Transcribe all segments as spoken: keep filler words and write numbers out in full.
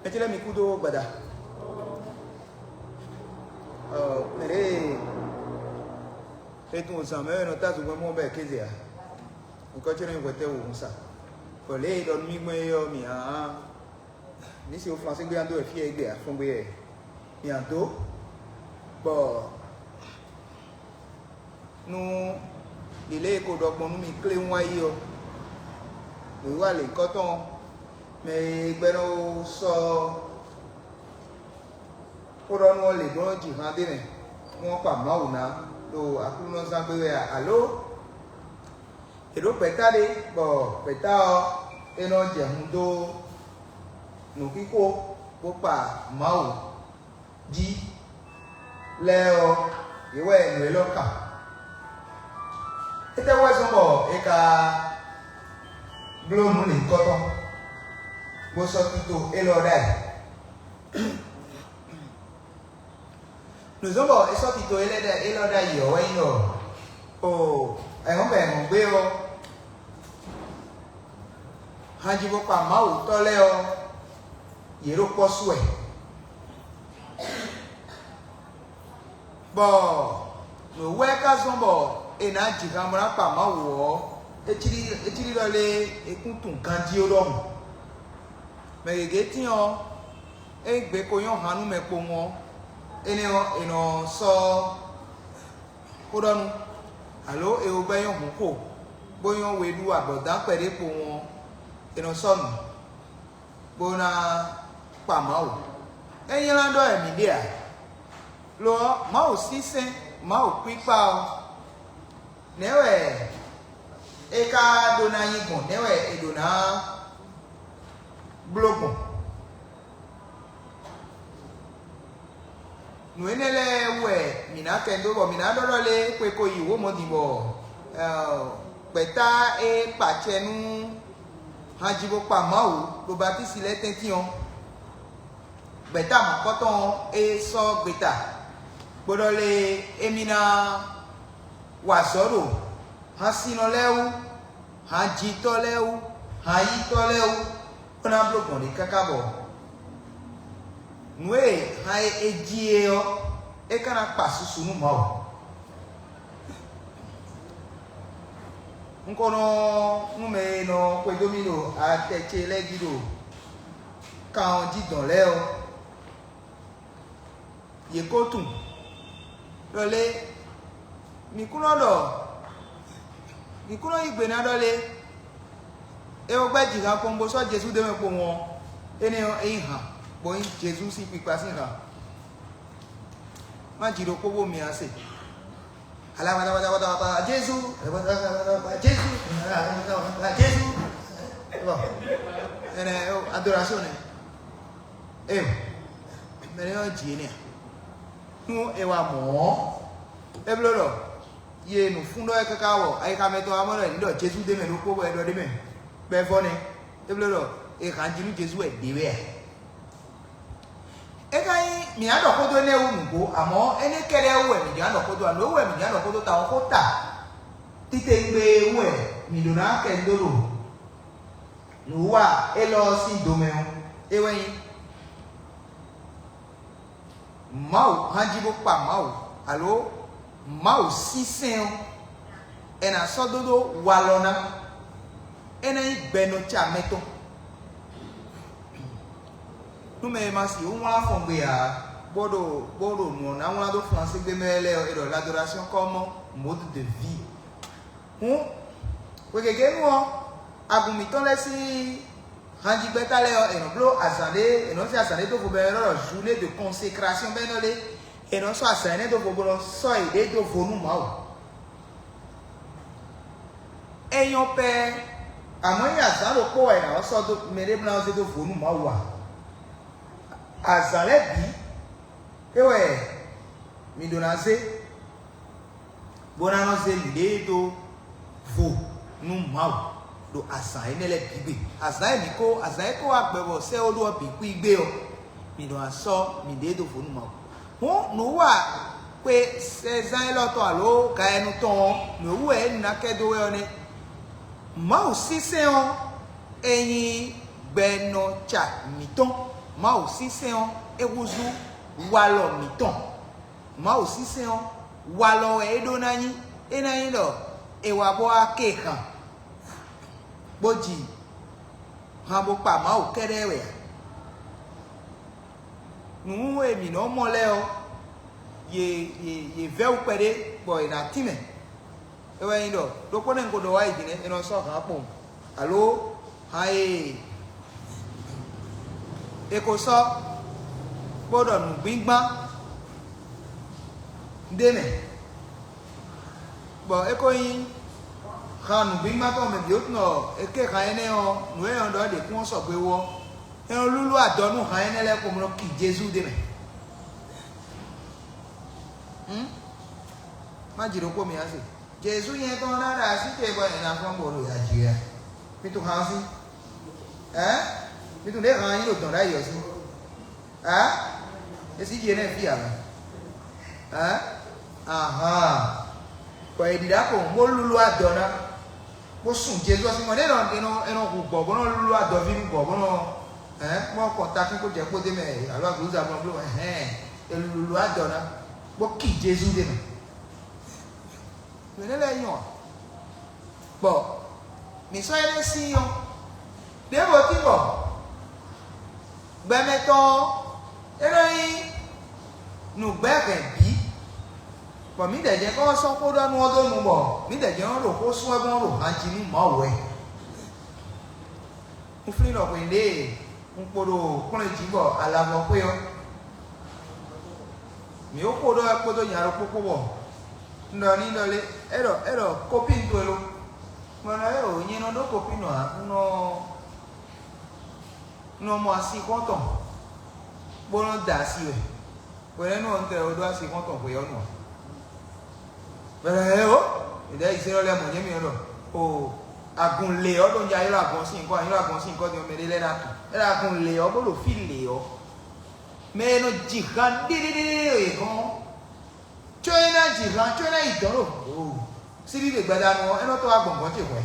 Ecele mi kúdó gbada. Mɛɖe e tunwun zǎn mɛ wɛ nɔ tá zungbɛ́n mɔ bɛ kéze ǎ. Nukɔn ce nɔ nyí hwɛtɛ́ wo hun sa. Bɔ lě e ɖɔ nú mì gbɔn é ɔ́, mi hǎn ní se wo flansé gbé ná dó wɛ fí e gbé afɔ́n gbé wɛ mi ǎ dó. Bɔ nú ɖě lɛ́ɛ e ko ɖɔ gbɔn nú mi kléwún wá yi ɔ́, nǔwiwa lěhunkɔtɔn mɛ e gbɛ́ nɔ sɔ́ xó ɖɔ nú ɔ́ lě bó nɔ́ ji han ɖé mɛ, nú ɔ́ kpa Mawu ná ɖo Aklúnɔzán gbe wɛ a? Alo è ɖǒ gbɛ̌ta ɖé, bɔ gbɛ̌ta ɔ́ é nɔ jɛ hun dó nǔxixo bó kpa Mawu jí lɛ́ɛ ɔ́, yě wɛ nǔ élɔ́ kan. Étɛ́ wɛ zɔ́n bɔ è ka bló nǔ lěhunkɔtɔn, bó sɔ́ tito élɔ́ ɖ'ayǐ? Nǔ zɔ́n bɔ è sɔ́ tito élɔ́ ɖ'ayǐ ɔ́ wɛ nyí ɖɔ, o, ɛ̌hɔn bɔ è hɔn gbé ɔ́, hanjivɔkpa Mawu tɔ́ lɛ́ɛ ɔ́, yě ɖo kpɔ́ su wɛ. Bɔ nǔ wɛ ka zɔ́n bɔ è nǎ ji han bó ná kpa Mawu ɔ́, é cí ɖi ɖɔ lé è kún tunwun ganjí ó ɖɔhun. Mɛ gěgé tín ɔ́, é gbe ko nyɔ́ han nú mɛ kpowun ɔ́, énɛ́ ɔ́, è nɔ sɔ́ xó ɖɔ nú, alo è wo gbɛ́ nyɔ́ hǔn xo, bó nyɔ́ we ɖú abɔ̌dan kpɛɖé kpowun ɔ́, è nɔ sɔ́ nǔ, bó ná kpa Mawu. É nylá ɖɔ wɛ mǐ ɖe ǎ. Lo ɔ́, Mawu sínsɛ́n, Mawu kpíkpá ɔ́, nɛ̌ wɛ é ka ɖó ná nyí gbɔn? Nɛ̌ wɛ è ɖǒ ná bló gbɔn? Nǔ énɛ́ lɛ́ɛ wú wɛ mǐ ná kɛ dó bɔ mǐ ná ɖɔ ɖɔ lé xwe ko yi wǒ mɔ̌ din bɔ gbɛ̌ta e kpa acɛ nú hanjivɔkpa Mawu ɖo batísi lɛ́ɛ tɛ́ntin ɔ́, gbɛ̌ta mɔ̌kɔtɔn ɔ́, é sɔ́ gbeta, bó ɖɔ lé émí ná wa azɔ̌ ɖo hansinɔ lɛ́ɛ wú, hanjitɔ́ lɛ́ɛ wú, hanyitɔ́ lɛ́ɛ wú, bó ná bló gbɔn ɖě káká bɔ nǔ e han e è ji é ɔ́, é ka ná kpa susu nú Mawu. Un ko nɔ nú mɛ e nɔ xwedó mì ɖo atɛ ce lɛ́ɛ jí ɖo kan ɔ́ jí dɔn lɛ́ɛ ɔ́, yě ko tunwun ɖɔ lé, mǐ kún nɔ ɖɔ, mǐ kún nɔ yí gbe ná ɖɔ lé, é ko gbɛ́ jǐhan kpowun bó sɔ́ Jezu ɖ'é mɛ kpowun ɔ́, énɛ́ ɔ́, é nyí han, bɔ é nyí Jezu sín kpikpa sín han. Má ji ɖokpó bó mi ǎ se. Alawatawatawata Jezu, Jezu, Jezu. Bon, ɛnɛ adoration nɛ. Eo, mɛ ɖé ɔ́ ji énɛ́ ǎ. Nú è wa mɔ̌ ɔ́, é bló ɖɔ ye nǔ fún ɖɔ wɛ káká wɔ ayixa mɛtɔn wá mɔ ɖɔ è ní ɖɔ Jezu ɖ'é mɛ ɖokpó bɔ è ɖɔ ɖ'é mɛ bɔ é vɔ nɛ́. É bló ɖɔ è hǎn jí nú Jezu wɛ ɖě wɛ ǎ. É ka nyí mǐ ná ɖɔ xó dó énɛ́ wú nǔgbó, amɔ̌ énɛ́ kɛ́ɖɛ́ wú wɛ mǐ jló ná ɖɔ xó dó ǎ. Nǔ e wú wɛ mǐ jló ná ɖɔ xó dó tawun xó ta titewungbe e wú wɛ mǐ ɖó ná kɛ dó ɖo nǔwiwa élɔ́ ɔ́ sín do mɛ ɔ́, é wɛ nyí Mawu hánjí bó kpa Mawu, alo Mawu sínsɛ́n ɔ́, è nǎ sɔ́ dó ɖó walɔ ná. É ná nyí gbɛnɔca mɛtɔn. Nú mɛ e ma sixú wlán afɔngbe ǎ, bó ɖo bó ɖo nǔ ɔ́ ná wlán dó Flansé gbe mɛ lɛ́ɛ ɔ́, è ɖɔ l'adoration comme mode de vie. Hǔn, hwegěgé nu ɔ́, agun mǐtɔn lɛ́ɛ sín hanjigbɛ́ta lɛ́ɛ ɔ́, è nɔ bló azǎn ɖé, è nɔ sɛ́ azǎn ɖé dó vo bɔ è nɔ ɖɔ journée de consécration bɔ é nɔ ɖe. È nɔ sɔ́ azǎn énɛ́ dó vo bó nɔ sɔ́ yěɖée dó vo nú Mawu. É nyɔ́ pɛ́, amɔ̌ nyí azǎn ɖokpó wɛ è nǎ sɔ́ dó mɛɖé mlá ɔ́ zé dó vo nú Mawu a? Azǎn lɛ́ɛ bǐ é wɛ mǐ ɖó ná zé, bó ná nɔ zé mǐɖée dó vo nú Mawu ɖo azǎn énɛ́ lɛ́ɛ bǐ gbe. Azǎn e mǐ ko azǎn e ko wá gbɛ bɔ sɛ́ ó ɖó ɔ́ bǐ kú yi gbé ɔ́, mǐ nɔ wá sɔ́ mǐɖée dó vo nú Mawu. Hǔn nǔ wa xwe sɛzán élɔ́ tɔn alo gayɛnu tɔn ɔ́, nǔ e wú wɛ é nu ná kɛ dó wɛ ɔ́ nɛ́. Mawu sínsɛ́n ɔ́, é nyí gbɛnɔca mǐtɔn. Mawu sínsɛ́n ɔ́, é húzú walɔ mǐtɔn. Mawu sínsɛ́n ɔ́, walɔ wɛ é ɖó ná nyí. É ná nyí ɖɔ è wá bó wá ké han, bó ji han bó kpa Mawu kɛ́ɖɛ́ wɛ ǎ. Nǔ e mǐ nɔ́ mɔ lɛ́ɛ ɔ́, yě yě yě vɛ́ wú kpɛɖé bɔ è nǎ tínmɛ. É wɛ nyí ɖɔ ɖokpó nɛ́ un ko ɖɔ wá yi din nɛ́, è nɔ sɔ́ han kpowun, alo han e è ko sɔ́ bó ɖɔ nǔgbígbán ɖ'é mɛ, bɔ é ko nyí han nǔgbígbán tɔn mɛ bǐ ó tunwun ɖɔ è ké han énɛ́ ɔ́, nǔ e è nɔ ɖɔ ɖě kún ɔ́ sɔgbe wú ɔ́, é nɔ lúlú adɔ nú han énɛ́ lɛ́ɛ ko mɔ kí Jezu ɖ'é mɛ. Má jǐ ɖokpó mi ǎ se. Jezu nyɛ tɔn ná ɖo así ce bɔ è nǎ fɔ́n bó ɖo ya jí wɛ a? Mi tunwun han ɔ́ sín? Ɛ? Mi tunwun ɖě han nyí ɖo dɔ̌n ɖ'ayǐ ɔ́ sín? Ɛ? É sí jí énɛ́ fí ǎ mɛ. Ɛ? Ahan. Bɔ è ɖi ɖǎ ko bó lúlú adɔ ná, bó sun Jezu ɔ́ sín mɔ. Ɖé nɔ è nɔ è nɔ hu gbɔ̌ bó nɔ lúlú adɔví nú gbɔ̌ bó nɔ ɛ mɔ kɔntakí kó jɛ kpó d'é mɛ alo aglǔza blɔbló mɛ hɛn è lúlú adɔ ná, bó kí Jezu d'é mɛ. Mɛ nɛ́ lɛ́ɛ nyɔ ǎ. Bɔ mǐ sɔ́ énɛ́ sín ɔ́, ɖěvo tín bɔ gbɛmɛ tɔn ɔ́, é nɔ nyí nǔgbɛ́hɛn bǐ, bɔ mǐdɛɛ jɛ́n kɔ́ sɔ́ xó ɖɔ nú ɔ́ dó nu bɔ mǐdɛɛ jɛ́n nɔ ɖo xó sú wɛ gbɔn ɖo han jí nú Mawu wɛ. Un flín ɖɔ hwěɖée un kpo ɖo kplɔ́n jí bɔ alavɔ xwé ɔ́, mǐ ó xo ɖɔ wɛ kpódó nya ɖokpó kpó bɔ un ɖɔ n'i ɖɔ lé, é ɖɔ é ɖɔ kopín towe lo. Un ɖɔ éeǒ, nyɛ nɔ ɖó kopín ǎ, un nɔ un nɔ mɔ asi xɔ́ntɔn bó nɔ́ da asi wɛ. Hwenɛ́nu ɔ́, un tlɛ ɖó asi xɔ́ntɔn hwe ɔ́ nu ǎ. Bɛlɛ ɛ o, ìdá ìsínlɔ lɛ́ɛ mɔ̌ nyɛ mì ɔ́ ɖɔ o, agun lě ɔ́ ɖo nya ylɔ́ agɔn sín nyǐkɔ, ylɔ́ agɔn sín nyǐkɔ din ɔ́, mɛ ɖé lɛ́ɛ ná tunwun. É ɖo agun lě ɔ́ bó ɖo fí lě ɔ́, mɛ e nɔ ji han ɖéɖéɖéɖé e gɔ́n ɔ́, có é ná ji han, có é ná yi dɔ̌n ɖo o síbí ɖe gbadanu ɔ́, é nɔ tɔ́ wá gbɔn gɔ̌n ce hwɛ̌.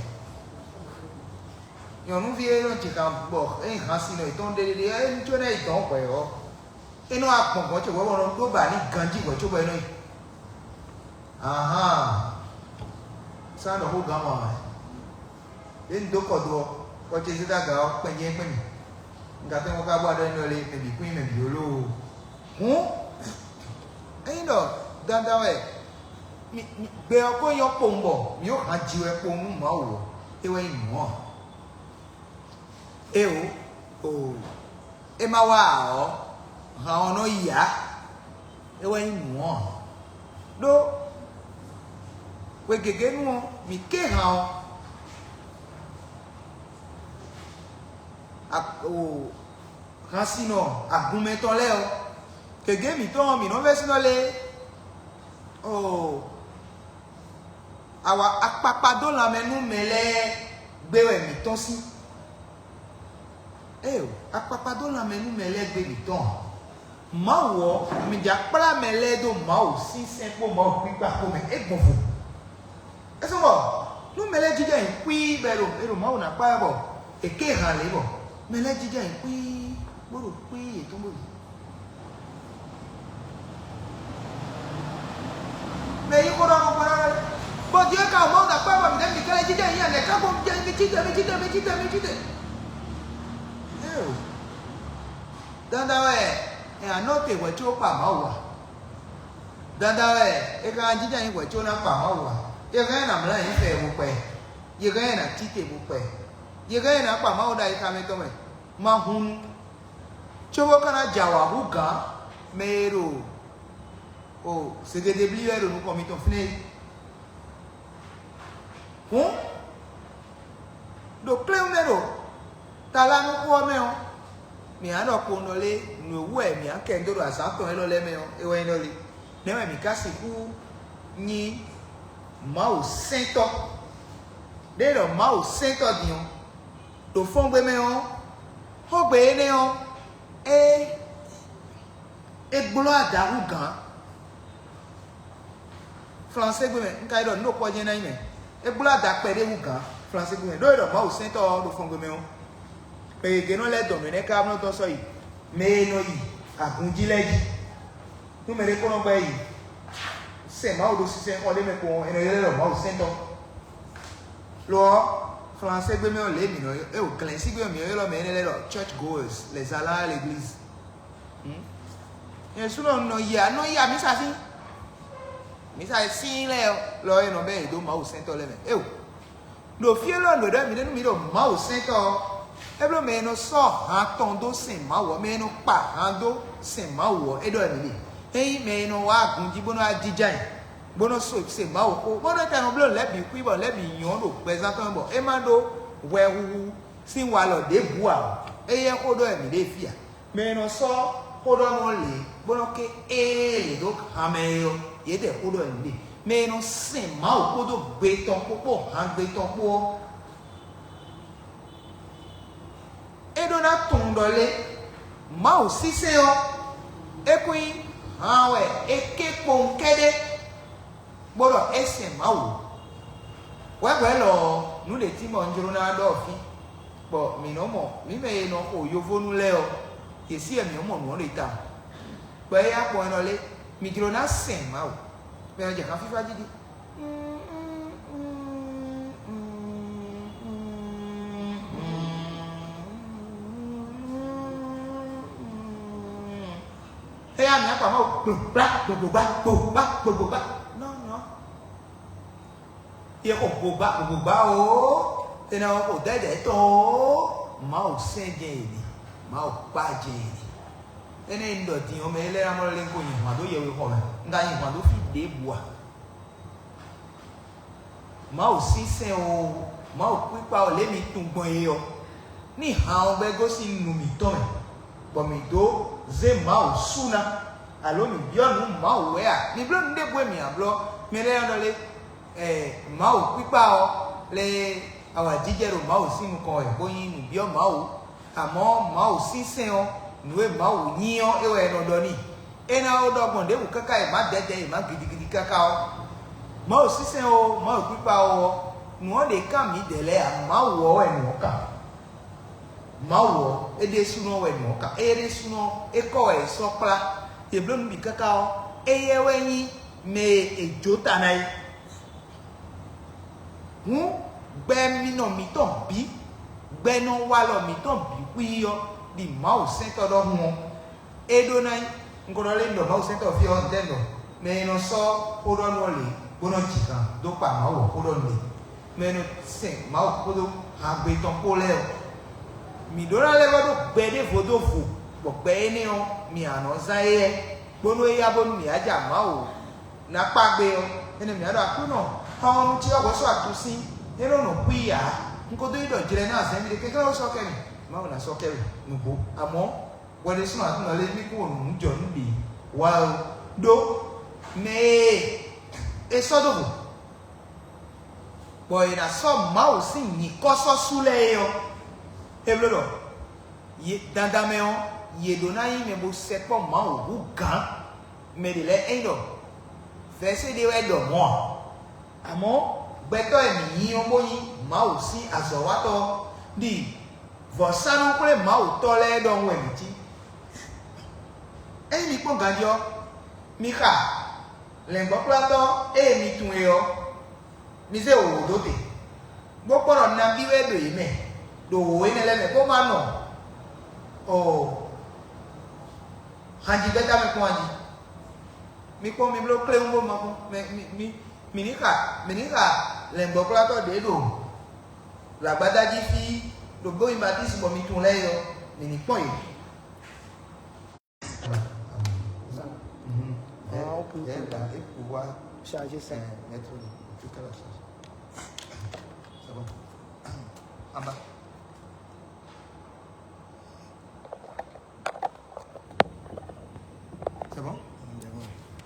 Nyɔ̌nuví e nɔ ji han bɔ é nyí han sinɔ yětɔn ɖéɖéɖé ɔ́, é ní có é ná yi dɔ̌n hwɛ̌ ɔ́, é nɔ wá gbɔn gɔ̌n ce hwɛ̌ bɔ nɔ ɖó ba ní ganjí hwɛ̌ cóbɔ é nɔ yi. Ahan, sán ɖɔ xó gán mɔ ǎ. Ɖě un dó kɔ do ɔ́, kɔ ce zé dó aga ɔ́, kpɛn jɛ́n kpɛn mì. Un ka tɛ́nwɔ́ ka bó aɖɔ́ énɛ́ lé, mɛ bǐ kún nyí mɛ bǐ ó loo. Hǔn, ényí ɖɔ dandan wɛ mi- mi- gbɛ ɔ́ ko nyɔ́ kpowun bɔ mǐ ó han ji wɛ kpowun nú Mawu ɔ́, é wɛ nyí nǔ ɔ́. Éeǒ, oo, é ma wá ǎ ɔ́, han ɔ́ nɔ yi ǎ. É wɛ nyí nǔ ɔ́. Ɖó hwe gěgé nu ɔ́, mǐ ké han ɔ́, a- o hansinɔ agunmɛ tɔn lɛ́ɛ ɔ́, gěgé mǐtɔn ɔ́, mǐ nɔ vɛ́ sínɔ lé o awa akpakpa dó lanmɛ nú mɛ lɛ́ɛ gbé wɛ mǐ tɔ́n sín. Ée akpakpa dó lanmɛ nú mɛ lɛ́ɛ gbé mǐtɔn ǎ. Mawu ɔ́, mǐ jǎ kplá mɛ lɛ́ɛ dó Mawu sín sɛ́n kpó Mawu kpíkpa kpó mɛ é gbɔn vo. É sɔ́ bɔ nú mɛ lɛ́ɛ jínjɔ́n ayǐ xwíí bɔ è ɖo è ɖo Mawu ná kpá wɛ bɔ è ké hǎn lě bɔ mɛ lɛ́ɛ jínjɔ́n ayǐ xwíí bó ɖo xwíí yětɔn bó yi. Mɛ yí xó ɖɔ nukɔn lɛ́ɛ. Bɔ Dieu ka Mawu ná kpá bɔ mǐ ɖe mǐ ká lɛ́ɛ jínjɔ́n ayǐ anɛ̌ ká bɔ mǐ jɛ mí cí te mí cí te mí cí te mí cí te. Éeǒ. Dandan wɛ è nǎ nɔ te hwɛ̌ có kpa Mawu ǎ. Dandan wɛ è ka ná jínjɔ́n ayǐ hwɛ̌ có ná kpa Mawu ǎ. È hɛn ɛ nǎ mlá ayǐ fɛ bó kpɛ. Yě hɛn ɛ ná cí te bó kpɛ. Yě hɛn ɛ ná kpa Mawu ɖo ayixa mɛtɔn mɛ. Ma hun nú. Cóbó ka ná jɛ awǎ hú gǎn mɛ e ɖo o zegedeblí wɛ ɖo nukɔn mitɔn fínɛ́ é. Hǔn, ɖo kléwún ɖé ɖo talánuxu ɔ́ mɛ ɔ́, mǐ á ɖɔ kpowun ɖɔ lé, nǔ e wú wɛ mǐ á kɛ dó ɖo azǎn tɔn élɔ́ lɛ́ɛ mɛ ɔ́, é wɛ nyí ɖɔ lé. Nɛ̌ wɛ mǐ ka sixú nyí Mawu sɛ́ntɔ́? Ɖé ɖɔ Mawu sɛ́ntɔ́ din ɔ́, ɖo fɔ́ngbé mɛ ɔ́, xógbe énɛ́ ɔ́, é é gblɔ́ ada hú gǎn. Flansé gbe mɛ, un ka yi ɖɔ nǔ ɖo kpɔ́ jɛ́n ná nyí mɛ. É gblɔ́ ada kpɛɖé hú gǎn Flansé gbe mɛ, ɖó é ɖɔ Mawu sɛ́ntɔ́ ɔ́ ɖo fɔ́ngbé mɛ ɔ́, mɛ gěgé nɔ lɛ́ɛ dɔn nǔ énɛ́ ká nɔ dɔn sɔ́ yi. Mɛ e nɔ yi agun jí lɛ́ɛ jí. Nú mɛɖé kó nɔ gbɛ́ yi sɛn Mawu ɖo sinsɛnxɔ ɖé mɛ kpɔ́n, è nɔ ylɔ́ ɛ ɖɔ Mawu sɛntɔ́. Lo ɔ́, flansé gbe mɛ ɔ́, lě mǐ nɔ é o glɛ̌nsígbe ɔ́, mǐ nɔ ylɔ́ mɛ énɛ́ lɛ́ɛ ɖɔ church goers, les allants à l'église. Nyɛ ɖésúnɔ un nɔ yi a nɔ yi amǐsa sín. Mǐsa e sín lɛ́ɛ lɔ é nɔ bɛ́ yě dó Mawu sɛntɔ́ lɛ́ɛ mɛ. Éo, ɖo fí élɔ́ nǔ e ɖɔ mǐ ɖe nú mǐ ɖo Mawu sɛntɔ́ ɔ́, é bló mɛ e nɔ sɔ́ han tɔn dó sɛn Mawu ɔ́, mɛ e nɔ kpa han dó sɛn Mawu ɔ́, é ɖɔ mǐ ɖe. Ényí mɛ e nɔ wá agun jí bó nɔ wá jínjɔ́n ayǐ, bó nɔ́ so se Mawu xó, bó nɔ́ tɛ́ nɔ bló nǔ lɛ́ɛ bǐ xwí bɔ nǔ lɛ́ɛ bǐ nyɔ́ ɖo gbɛzán tɔn mɛ bɔ é má ɖó hwɛhuhu sín walɔ ɖěbǔ ǎ ɔ́, éyɛ́ xó ɖɔ wɛ mǐ ɖe fí a? Mɛ e nɔ sɔ́ xó ɖɔ nú lě bó nɔ́ ké éé lě dó han mɛ é ɔ́, yědɛɛ xó ɖɔ wɛ mǐ ɖe. Mɛ e nɔ sɛn Mawu kpódó gbe tɔn kpó kpó han gbe tɔn kpó ɔ́, é ɖó ná tunwun ɖɔ lé? Mawu sínsɛ́n ɔ́, é kún nyí han wɛ é ké kpowun kɛ́ɖɛ́, bó ɖɔ é sɛn Mawu. Hwɛ̌hwɛ̌ lɔ ɔ́, nǔ ɖě tín bɔ un jló ná ɖɔ fí, bɔ mǐ nɔ mɔ mǐ mɛ e nɔ xo yovónu lɛ́ɛ ɔ́, yě sí wɛ mǐ nɔ mɔ nǔ ɔ́ ɖe tawun. Bɔ éyɛ́ kpɔn e nɔ lé, mǐ jló ná sɛn Mawu. Mɛ e nɔ jɛ han fífá jí ɖi. Éyá mǐ akpa Mawu gbogbogbá gbogbogbá gbogbogbá gbogbogbá. Nɔ nɔ. Yɛ xɔ gbogbogbá gbogbogbá o. Tɛnɛ xɔ dɛdɛ tɔn o. Mawu sɛn jɛ yě ɖi. Mawu kpa jɛ yě ɖi. Énɛ́ e un ɖɔ din ɔ́, mɛ e lɛ́ɛ ná mɔ lɛ́ ko nyi hwan dó yɛwexɔ mɛ. Un ka nyi hwan dó fí ɖěbǔ ǎ. Mawu sín sɛn o, Mawu kpíkpa o, lě mi tunwun gbɔn é ɔ́, ní han ɔ́ gbɛ́ gosín nu mǐtɔn mɛ, bɔ mǐ dó zé Mawu sú ná, alo mǐ byɔ́ nǔ Mawu wɛ a? Mi bló nǔ ɖěbǔ e mǐ ná blɔ́. Mɛ lɛ́ɛ nɔ ɖɔ lé, ɛ, Mawu kpíkpa ɔ́ lé awǎjijɛ ɖo Mawu sín nukɔn wɛ, bó nyí nǔbyɔ́ Mawu. Amɔ̌ Mawu sín sɛn ɔ́, nǔ e Mawu nyí ɔ́, é wɛ è nɔ ɖɔ n'i. É ná ó ɖɔ gbɔn ɖěbǔ káká è má dɛdɛ, è má gidigidi káká ɔ́. Mawu sín sɛn o, Mawu kpíkpa o ɔ́, nǔ ɔ́ ɖě kan mǐdɛɛ lɛ́ɛ ǎ, Mawu ɔ́ wɛ nǔ ɔ́ kan. Mawu ɔ́, é ɖésúnɔ wɛ nǔ ɔ́ kan. Éyɛ́ ɖésúnɔ é kɔ wɛ è sɔ́ kplá. È bló nǔ bǐ káká ɔ́, éyɛ́ wɛ nyí mɛ e è jó ta ná é. Hǔn, gbɛ minɔ mǐtɔn bǐ, gbɛnɔwalɔ mǐtɔn bǐ xwíí ɔ́, ɖi Mawu sɛntɔ́ ɖɔhun ɔ́, é ɖó ná nyí. Un ko ɖɔ lé un ɖɔ Mawu sɛntɔ́ fí ɔ́, un tɛ́ ɖɔ mɛ e nɔ sɔ́ xó ɖɔ nú ɔ́ lě, bó nɔ́ ji gǎn dó kpa Mawu ɔ́ xó ɖɔ nú lě, mɛ e nɔ sɛn Mawu kpódó hangbe tɔn kpó lɛ́ɛ ɔ́. Mǐ ɖó ná lɛ́ vɔ́ ɖó gbɛ ɖěvo dó vo, bɔ gbɛ énɛ́ ɔ́, mǐ ǎ nɔ zán éyɛ́, bónú é yá bónú mǐ á ja Mawu ná kpa gbe ɔ́, énɛ́ mǐ á ɖɔ Aklúnɔ, xɔ ɔ́ nú cyɔ hwɛ̌ sɔ́ atusín, é nɔ nɔ xwí ǎ. Un ko dó yi ɖɔ jlɛ ná azɛ̌ mi ɖe kɛ́kɛ́ ɔ́ sɔ́ kɛ mì. Mawu ná sɔ́ kɛ we nǔgbó. Amɔ̌, hwɛ ɖésúnɔ Aklúnɔ lɛ́ɛ mì kún wo nǔ jɔ nú bǐ wa ó. Ɖó mɛ e è sɔ́ dó vo, bɔ è nǎ sɔ́ Mawu sín nyǐkɔ sɔ́ sú lɛ́ɛ é ɔ́, é bló ɖɔ yě dandan mɛ ɔ́, yě ɖó ná nyí mɛ bo sɛkpɔ́ Mawu hú gǎn. Mɛ ɖě lɛ́ɛ é nyí ɖɔ vɛ̌sé ɖé wɛ ɖɔ mɔ̌ ǎ. Amɔ̌, gbɛtɔ́ e mǐ nyí ɔ́ bó nyí Mawu sín azɔ̌watɔ́ ɔ́, ɖi vɔ̌sánú-xwlémawutɔ́ lɛ́ɛ ɖɔhun wɛ mǐ cí. Ényí mi kpɔ́n ganjí ɔ́, mi xa lɛ̌ngbɔ́kplátɔ́ e mi tunwun é ɔ́, mi zé wǒ dó te, bó kpɔ́n ɖɔ nabí wɛ ɖo yě mɛ, ɖo wǒ énɛ́ lɛ́ɛ mɛ, bó má nɔ o hanjigbɛ́ta mɛ kpɔ́n jí. Mi kpɔ́n mi bló kléwún bó ma kpɔ́n. Mɛ mi mi mi ní xa mi ní xa lɛ̌ngbɔ́kplátɔ́ ɖě ɖo lǎgbádá jí fí ɖo gbóyin batísi bɔ mi tunwun lɛ́ɛ é ɔ́, mi ní kpɔ́n yě. Mhm. Ah, ok, ok. Ẹ gbà é kú wá. Chargé ça. Ẹ, mètre tout à la charge. C'est bon. En bas. C'est bon?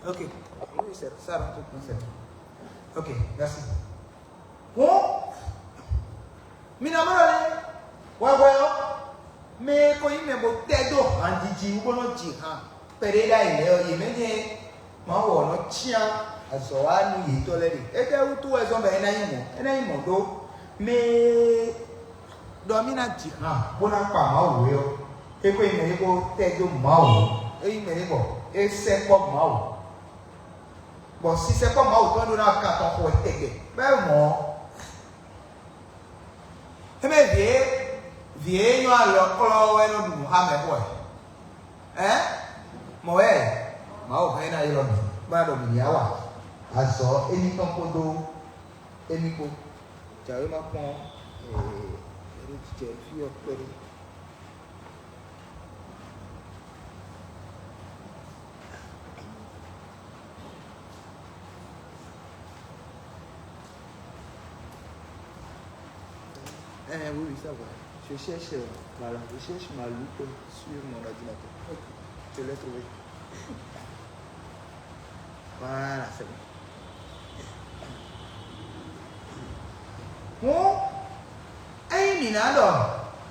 Ok. Oui, c'est ça rentre. C'est bon. Ok, merci. Hǔn, mi ná mɔ ɖɔ nɛ́, hwɛhwɛ ɔ́, mɛ e ko nyí mɛ bo tɛ́ dó hanjiji wú bó nɔ́ ji han kpɛɖé ɖ'ayǐ lɛ́ɛ ɔ́, yě mɛ jɛ́n Mawu ɔ́ nɔ cyán azɔ̌ wa nú yětɔn lɛ́ɛ ɖe. Étɛ́ wútu wɛ zɔ́n bɔ é ná nyí mɔ̌? É ná nyí mɔ̌ ɖó mɛ e ɖɔ mì ná ji han bó ná kpa Mawu é ɔ́, É ko nyí mɛ e ko tɛ́ dó Mawu, é nyí mɛ e bɔ é sɛkpɔ́ Mawu, bɔ sinsɛkpɔ́ Mawu tɔn ɖó ná kan tɔn xo wɛ tɛgbɛ. Bɛ́ mɔ̌, é mɛ vǐ e vǐ e nyɔ́ alɔ klɔ́ wɛ nɔ ɖu nǔ xá mɛ xo wɛ. Ɛ̌, mɔ̌ wɛ Mawu hɛn ná ylɔ́ mì, bó ná ɖɔ mǐ ní yá wa azɔ̌ émítɔn kpódó émí kpó. Jǎwe ma kpɔ́n, ee, é ɖo jijɛ fí ɔ́ kpɛɖé. Eh oui, oui, ça va. Je cherche, euh, voilà, je cherche ma loupe sur mon ordinateur. Ok, je l'ai trouvé. Voilà, c'est bon. Hǔn, ényí mǐ ná ɖɔ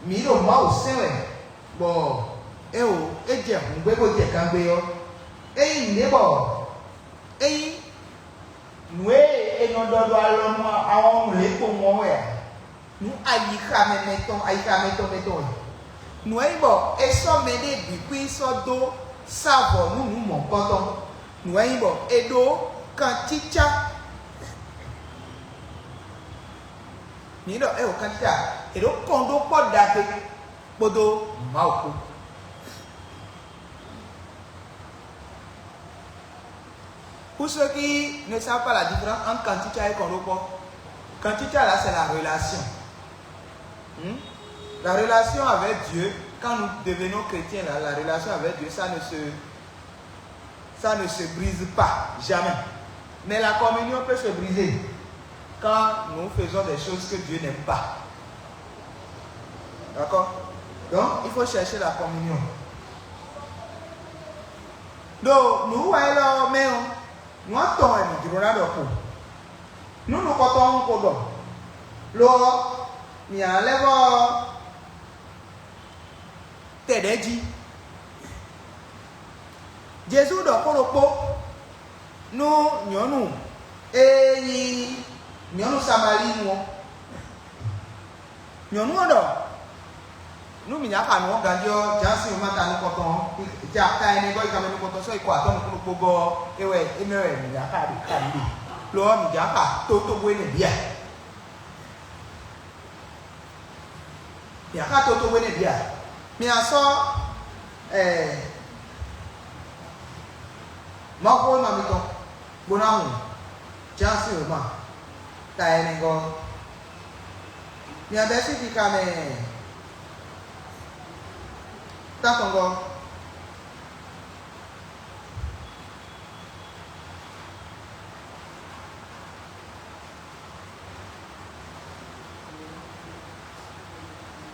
mǐ ɖo Mawu sɛn wɛ, bɔ é o é jɛ hǔngbé bó jɛ gangbé ɔ́, ényí nǔɖé bɔ ényí nǔ e è nɔ ɖɔ ɖo alɔnu awɔnnu lě kpowun ɔ́ wɛ ǎ, nǔ ayixa mɛ mɛtɔn ayixa mɛtɔn mɛtɔn wɛ. Nǔ e nyí bɔ è sɔ́ mɛɖée bǐ kpín sɔ́ dó sá vɔ̌ nú nǔ mɔ̌hunkɔtɔn. Nǔ e nyí bɔ è ɖó kancícá. Mǐ ɖɔ é o kancícá, è ɖǒ kɔn ɖó kpɔ́ ɖagbe kpódó Mawu kpó. Pour ceux qui ne savent pas la différence entre kancícá et kɔnɖókpɔ́, kancícá là, c'est la relation. Hmm? La relation avec Dieu, quand nous devenons chrétiens là, la relation avec Dieu, ça ne se, ça ne se brise pas, jamais. Mais la communion peut se briser quand nous faisons des choses que Dieu n'aime pas. D'accord? Donc, il faut chercher la communion. Ɖo nǔwiwa élɔ́ ɔ́ mɛ ɔ́, nǔ atɔn wɛ mǐ jló ná ɖɔ xo. Nú nukɔntɔn ɔ́ ko ɖɔ, lo ɔ́, mǐ ná lɛ́ vɔ tɛ ɖɛ̌ jí. Jezu ɖɔ xó ɖokpó nú nyɔ̌nu e nyí nyɔ̌nu Samalíinu ɔ́. Nyɔ̌nu ɔ́ ɖɔ: "Nú mǐ ná xa nǔ ɔ́ ganjí ɔ́, Jǎan sín wěma ta nukɔntɔn ɔ́, ja ta ɛnɛ gɔ́ yi kanmɛ nukɔntɔn sɔ́ yi kɔ atɔ́ nukúnnú kpó gɔ́ ɔ́, é wɛ énɛ́ wɛ mǐ ná xa ɖe xa ɖu ɖe. Lo ɔ́, mǐ jǎ xa tótóbú énɛ́ bǐ a?" Mǐ ná xa tótóbú énɛ́ bǐ a? Mǐ ná sɔ́ ɛɛ Mawuxówéma mitɔn bó ná hun Jǎan sín wěma ta ɛnɛ gɔ́. Mǐ ná bɛ́ sín xixa mɛ tántɔngɔ́.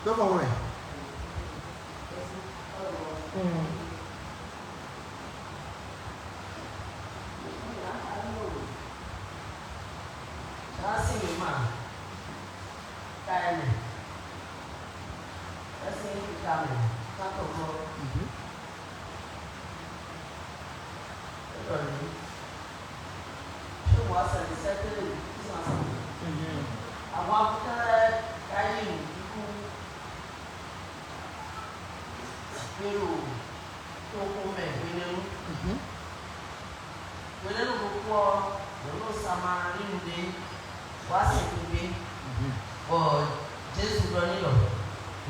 Dɔ́ fɔ́n wɛ. Mm. Jǎan sín wěma ta ɛnɛ. Ɛsɛ yi ka mɛ ká tɔgbɔ. Mhm. Étɔ ni. Ṣé wàá sẹ̀lẹ̀ sẹ́tẹ́lẹ̀ wò kí sàn sàn? Mhm. Àwọn akutá ká yí wò kíkú. Gbèrò tó kún mɛ hwenɛ́nu. Mhm. Hwenɛ́nu ɖokpó ɔ́, nyɔ̌nu Samalínu ɖé wá sin kú gbé, bɔ Jezu ɖɔ n'i ɖɔ: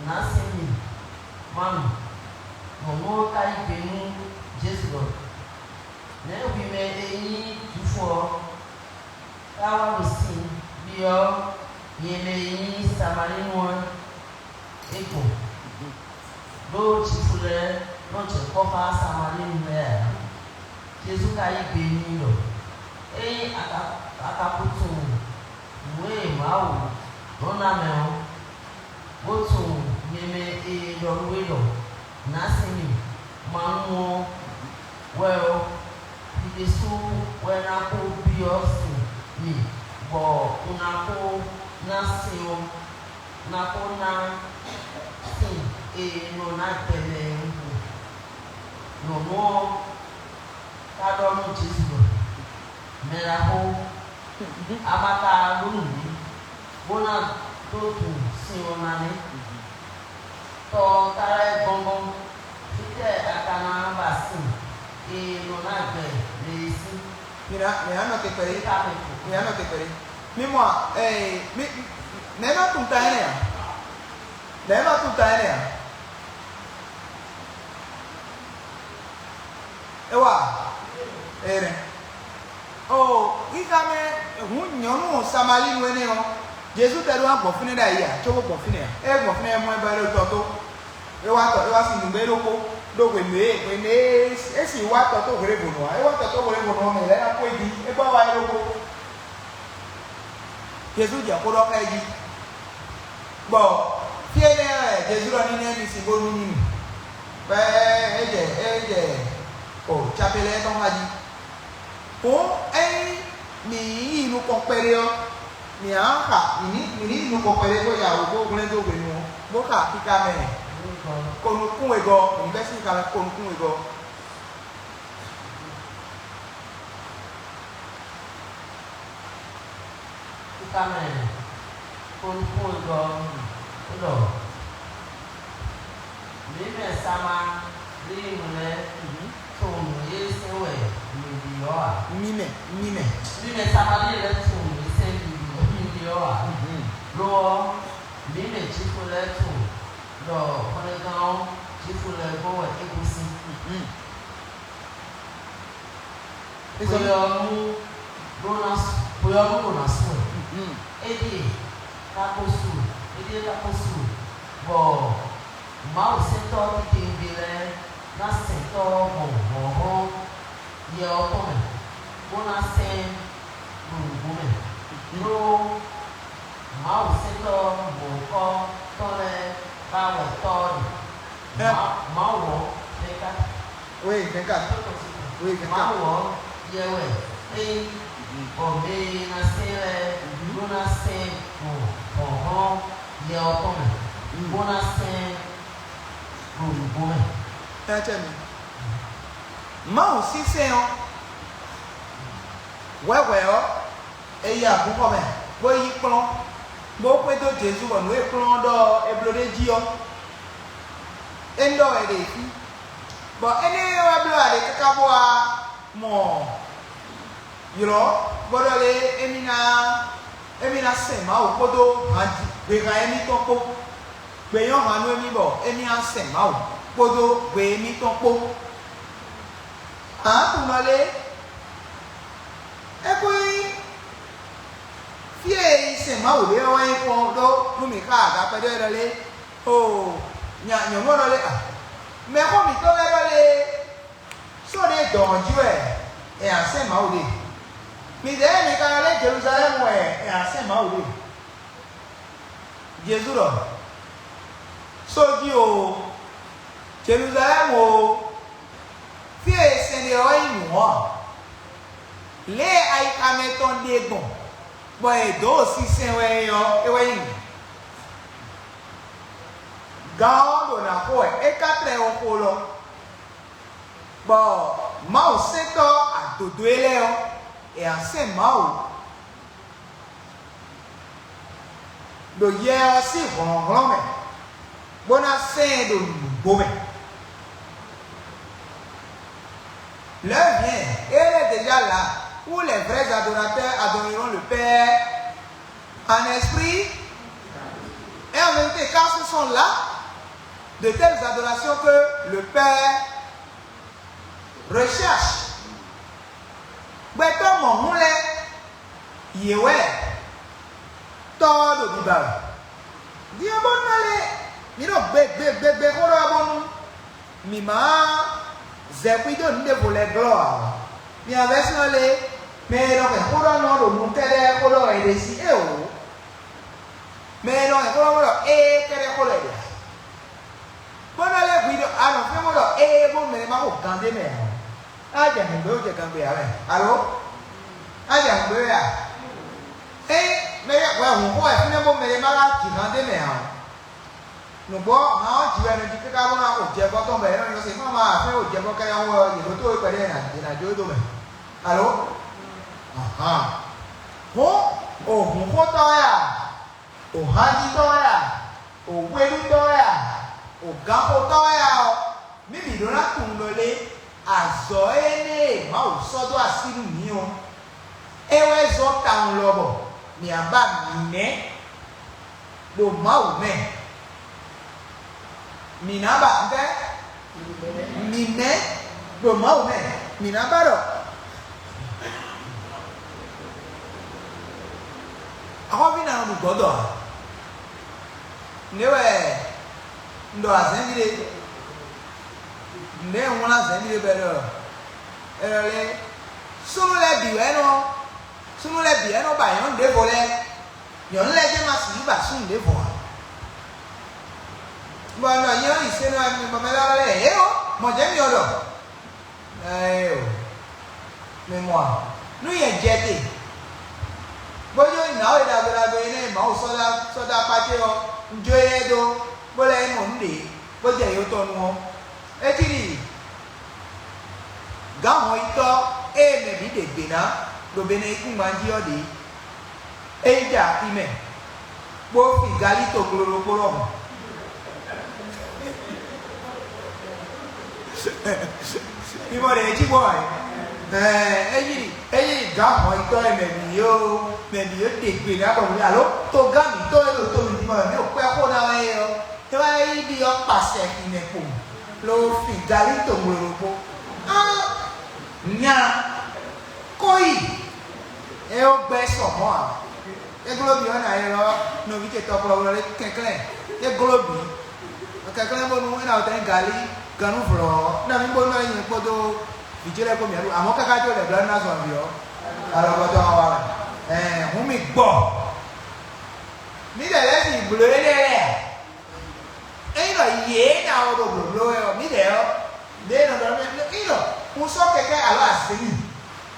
"Nǎ sin mì, má mì." Nyɔ̌nu ɔ́ ka yí gbe nú Jezu ɖɔ: "Nɛ̌ hwi mɛ e nyí Jwifu ɔ́, ká wá ɖo sin byɔ́ nyɛ mɛ e nyí Samalínu ɔ́ é gbɔn?" Ɖó Jwifu lɛ́ɛ nɔ jɛ kpɔ́ xá Samalínu lɛ́ɛ ǎ. Jezu ka yí gbe n'i ɖɔ: "Ényí a ka a ka ko tunwun nǔ e Mawu nɔ ná mɛ ɔ́, bó tunwun mɛ mɛ e ɖɔ nú we ɖɔ: 'Nǎ sin mì, ma nú ɔ́ wɛ ɔ́, hwi ɖésú wɛ ná ko byɔ́ sin mì, bɔ un ná ko ná sin ɔ́, ná ko ná sin e nɔ ná gbɛ mɛ é wú." Nyɔ̌nu ɔ́ ka ɖɔ nú Jezu ɖɔ: "Mɛɖaxó, a ma ka ɖó nǔɖé, bó ná dó tunwun sin ɔ́ ná nɛ́?" Tɔ ɔ́ ka lɛ́ gɔ́ngɔ́n, fítɛ́ a ka ná ba sin e nɔ ná gbɛ mɛ e sín? Mi ná, mi ná nɔ te kpɛɖé. Ka mɛ ko. Mi ná nɔ te kpɛɖé. Mi mɔ a? Ee, mi, mɛ̌ nɔ tunwun ta énɛ́ ǎ? Mɛ̌ nɔ tunwun ta énɛ́ ǎ? É wa? Énɛ́. Oo, xixa mɛ hǔn nyɔ̌nu Samalíinu énɛ́ ɔ́, Jezu tɛ ɖó ná gbɔn fínɛ́ ɖ'ayǐ ǎ, cóbó gbɔn fínɛ́ ǎ. É gbɔn fínɛ́ é mɔ ɛ bɔ é ɖo tɔ tó. É wá tɔ, é wá sin nǔgbé ɖokpó ɖó hwenu e hwenu e é sin wá tɔ tó hwelébǒnu ǎ. É wá tɔ tó hwelébǒnu ɔ́ mɛ lɛ́ɛ ná kó é jí, é gbɔ wá é ɖokpó. Jezu jɛ xó ɖɔ xá ɛ jí. Bɔ fí énɛ́ wɛ Jezu ɖɔ ní nɛ́ mi sin bónú ní mi. Bɔ é jɛ é jɛ o capelɛ́ tɔn xá jí. Hǔn ényí mǐ yi nukɔn kpɛɖé ɔ́, mǐ á xa mǐ ní mǐ ní yi nukɔn kpɛɖé bó ya wǔ bó hwlɛ́n dó hwenu ɔ́, bó xa kíká mɛ. Ko nukún wegɔ́, mǐ ní bɛ́ sín ka mɛ ko nukún wegɔ́. Kíká mɛ ko nukún wegɔ́, é ɖɔ: Mǐ mɛ Samalíinu lɛ́ɛ tunwun nǔ e sɛn wɛ mǐ ɖe ɔ́ ǎ. Mi mɛ, mi mɛ. Mǐ mɛ Samalíinu lɛ́ɛ tunwun nǔ e sɛn mǐ ɖe ɔ́ ǎ. Lo ɔ́, mǐ mɛ Jwifu lɛ́ɛ tunwun ɖɔ hwlɛngán ɔ́, Jwifu lɛ́ɛ gɔ́n wɛ é gosín. Hwe ɔ́ nú ɖó ná hwe ɔ́ nú ɖo ná su wɛ. Éɖíe ka ko su wɛ, éɖíe ka ko su wɛ, bɔ Mawu sɛntɔ́ titewungbe lɛ́ɛ ná sɛn tɔ́ ɔ́ gbɔn hlɔ̌nhlɔ́n yɛ ɔ́ tɔn mɛ, bó ná sɛn ɖo nǔgbó mɛ. Ɖó Mawu sɛntɔ́ mɔ̌hunkɔtɔn lɛ́ɛ ba wɛ Tɔ́ ɔ́ ɖe. Mawu ɔ́, mɛ ka Oui, vingt-quatre. Oui, vingt-quatre. Mawu ɔ́, yɛ wɛ é nyí, bɔ mɛ e ná sɛn lɛ́ɛ ɖó ná sɛn gbɔn hlɔ̌nhlɔ́n yɛ ɔ́ tɔn mɛ, bó ná sɛn ɖo nǔgbó mɛ. Tɛ́tɛ́ mi. Mawu sín sɛ́n ɔ́, hwɛ̌hwɛ̌ ɔ́, è yi agunxɔ mɛ, bó yi kplɔ́n, bó xwedó Jezu bɔ nǔ e kplɔ́n ɔ́ ɖɔ è bló ɖ'é jí ɔ́, é ɖɔ wɛ ɖe fí. Bɔ énɛ́ wɛ bló ǎ ɖe káká bó wá mɔ ylɔ̌, bó ɖɔ lé émí ná émí ná sɛn Mawu kpódó han jí gběhan émítɔn kpó. Gbe nyɔ́ han nú émí bɔ émí ná sɛn Mawu kpódó gbe émítɔn kpó. Ǎ tunwun ɖɔ lé? É kún nyí fí e è yi sɛn Mawu ɖe ɔ́ wɛ nyí kpɔ́n ɖó nú mǐ xá aga kpɛɖé wɛ ɖɔ lé? Oo, nya nyɔ̌nu ɔ́ ɖɔ lé a? Mɛxó mǐtɔn lɛ́ɛ ɖɔ lé? Só ɖé dɔ̌n ɔ́ jí wɛ è nǎ sɛn Mawu ɖe. Midɛɛ mi ka ylɔ́ lɛ́ Jeluzalɛ́mu wɛ è nǎ sɛn Mawu ɖe. Jezu ɖɔ: Só jí oo, Jeluzalɛ́mu oo, fí e è sɛn ɖe ɔ́ wɛ nyí nǔ ɔ́ ǎ. Lě e ayixa mɛtɔn ɖe gbɔn, bɔ è dǒ sinsɛn wɛ é ɔ́, é wɛ nyí nǔ. Gan ɔ́ ɖo nǎ xo wɛ, é ka tlɛ ɔ́ xo lɔ, bɔ Mawu sɛntɔ́ adǒdó e lɛ́ɛ ɔ́, è nǎ sɛn Mawu ɖo Yɛ ɔ́ sín hlɔ̌nhlɔ́n mɛ, bó ná sɛn ɛ ɖo nǔgbó mɛ. L'heure vient, et elle est déjà là, où les vrais adorateurs adoreront le Père en esprit et en vérité, car ce sont là de telles adorations que le Père recherche. Gbɛtɔ́ mɔ̌hun lɛ́ɛ, yě wɛ Tɔ́ ɔ́ ɖo biba wɛ. Din ɔ́ bónú ná lé, mǐ ɖo gbegbegbe xó ɖɔ bónú mǐ má zɛ xwído nǔ ɖěvo lɛ́ɛ glɔ́ ǎ ɔ́, mi avɛ́sínɔ lé, mɛ e nɔ hɛn xó ɖɔ nɔ ɖo nu kɛ́ɖɛ́ xó ɖɔ wɛ è ɖe sí éeǒ. Mɛ e nɔ hɛn xó ɖɔ xó ɖɔ éé kɛ́ɖɛ́ xó lɛ́ɛ ɖe ǎ. Bó nɔ lɛ́ hwi ɖɔ a nɔ fɛ́n bó ɖɔ éé bó mɛ ma xo gǎn ɖé mɛ ǎ. A jɛ hɛ̌ngbé wú jɛ gangbe ǎ wɛ. Alo? A jɛ hɛ̌ngbé wɛ a? Ényí mɛ ɖé hwɛ hǔn xo wɛ fínɛ́ bó mɛ ɖé ma wá jǐ gǎn ɖé mɛ ǎ ɔ́, nǔgbó hǎn ɔ́ jǐ wɛ è nɔ jí káká bó ná xo jɛvɔ́ tɔn bɔ é nɔ nyɔ́ se xá ma afɛ́n xo jɛvɔ́ kɛ́ɖɛ́ xó wɛ yě ɖótó we kpɛɖé è nǎ jó é dó mɛ. Alo? Ahǎn. Hǔn o hǔnxótɔ́ wɛ a? O hanjitɔ́ wɛ a? O hweɖútɔ́ wɛ a? Ganxotɔ́ wɛ a ɔ́, mǐ bǐ ɖó ná tunwun ɖɔ lé azɔ̌ énɛ́ e Mawu sɔ́ dó así nú mǐ ɔ́, é wɛ zɔ́n tawun lɔ bɔ mǐ ná ba mǐmɛ́ ɖo Mawu mɛ. Mǐ ná ba ntɛ́? Mǐmɛ́ ɖo Mawu mɛ. Mǐ ná ba ɖɔ axɔ́ví ná nɔ ɖu gɔ̌ dɔ ǎ. Nǔɖé wɛ un ɖɔ azɛ̌n ɖíɖe. Nǔɖé un wlán azɛ̌n ɖíɖe bɔ é ɖɔ, é ɖɔ lé, súnnu lɛ́ɛ bǐ wɛ nɔ súnnu lɛ́ɛ bǐ wɛ nɔ ba nyɔ̌nu ɖěvo lɛ́ɛ. Nyɔ̌nu lɛ́ɛ jɛ́n ma sixú ba súnnu ɖěvo ǎ. Bɔ un ɖɔ nyɛ ɔ́ yi se nɔ bɔ mɛ lɛ́ɛ lɛ́ ě ó, mɔ̌ jɛ́n myɔ ɖɔ. Ɛɛ, mi mɔ a? Nú nyɛ jɛ te, bó nyɔ́ nyi nǎwe ɖagbe ɖagbe énɛ́ e Mawu sɔ́ dó akpá ce ɔ́, un jó énɛ́ dó, bó lɛ́ yi mɔ nǔ ɖě, bó jɛ yǒ tɔn nu ɔ́, é cí ɖi gǎn hɔnyitɔ́ e mɛ bǐ ɖe gbě ná ɖo Benɛyíkúngban jí ɔ́ ɖě. É yi jɛ axi mɛ, bó fin galí toglolo kpó ɖɔhun. Mi mɔ ɖě e jí gbɔ wɛ? Ɛɛ, é nyí é nyí gǎn hɔnyitɔ́ e mɛ bǐ ó, mɛ bǐ ó ɖe gbe ná bɔ nǔ alo togán mǐtɔn e ɖo to mǐtɔn mɛ mǐ ɖo kpɛ́ xó ná wɛ é ɔ́, é wá yi ɖi ɔ́ kpa sɛ xi mɛ kpo, lo fin galí togblo ɖokpó. Á, nya, kó yi, é ó gbɛ́ sɔ mɔ̌ ǎ. É gló bǐ ɔ́, nǎ ylɔ́ nɔví ce tɔkplɔwlɔ lɛ́ɛ kɛnklɛ́n. É gló bǐ. Kɛnklɛ́n bónú é ná wɛ tɛ́ nyí galí gannúvlɔ̌ ɔ́, é ná mǐ bónú ná nyí nyɛ kpódó vǐ ce lɛ́ɛ kpó mǐ ɖu. Amɔ̌ káká có lɛ̌ blá ná zɔn avǐ ɔ́, alɔgbɔtɔ́ ɔ́ wá wɛ. Ɛɛ, hǔn mì gbɔ. Mǐdɛɛ lɛ́ɛ sin blǒ énɛ́ lɛ́ɛ a? Ényí ɖɔ yě ná ɔ́ ɖo blǒbló wɛ ɔ́, mǐdɛɛ ɔ́, ɖěe nɔ ɖɔ nú mì, ényí ɖɔ un sɔ́ kɛkɛ́ alɔ azǐnnu,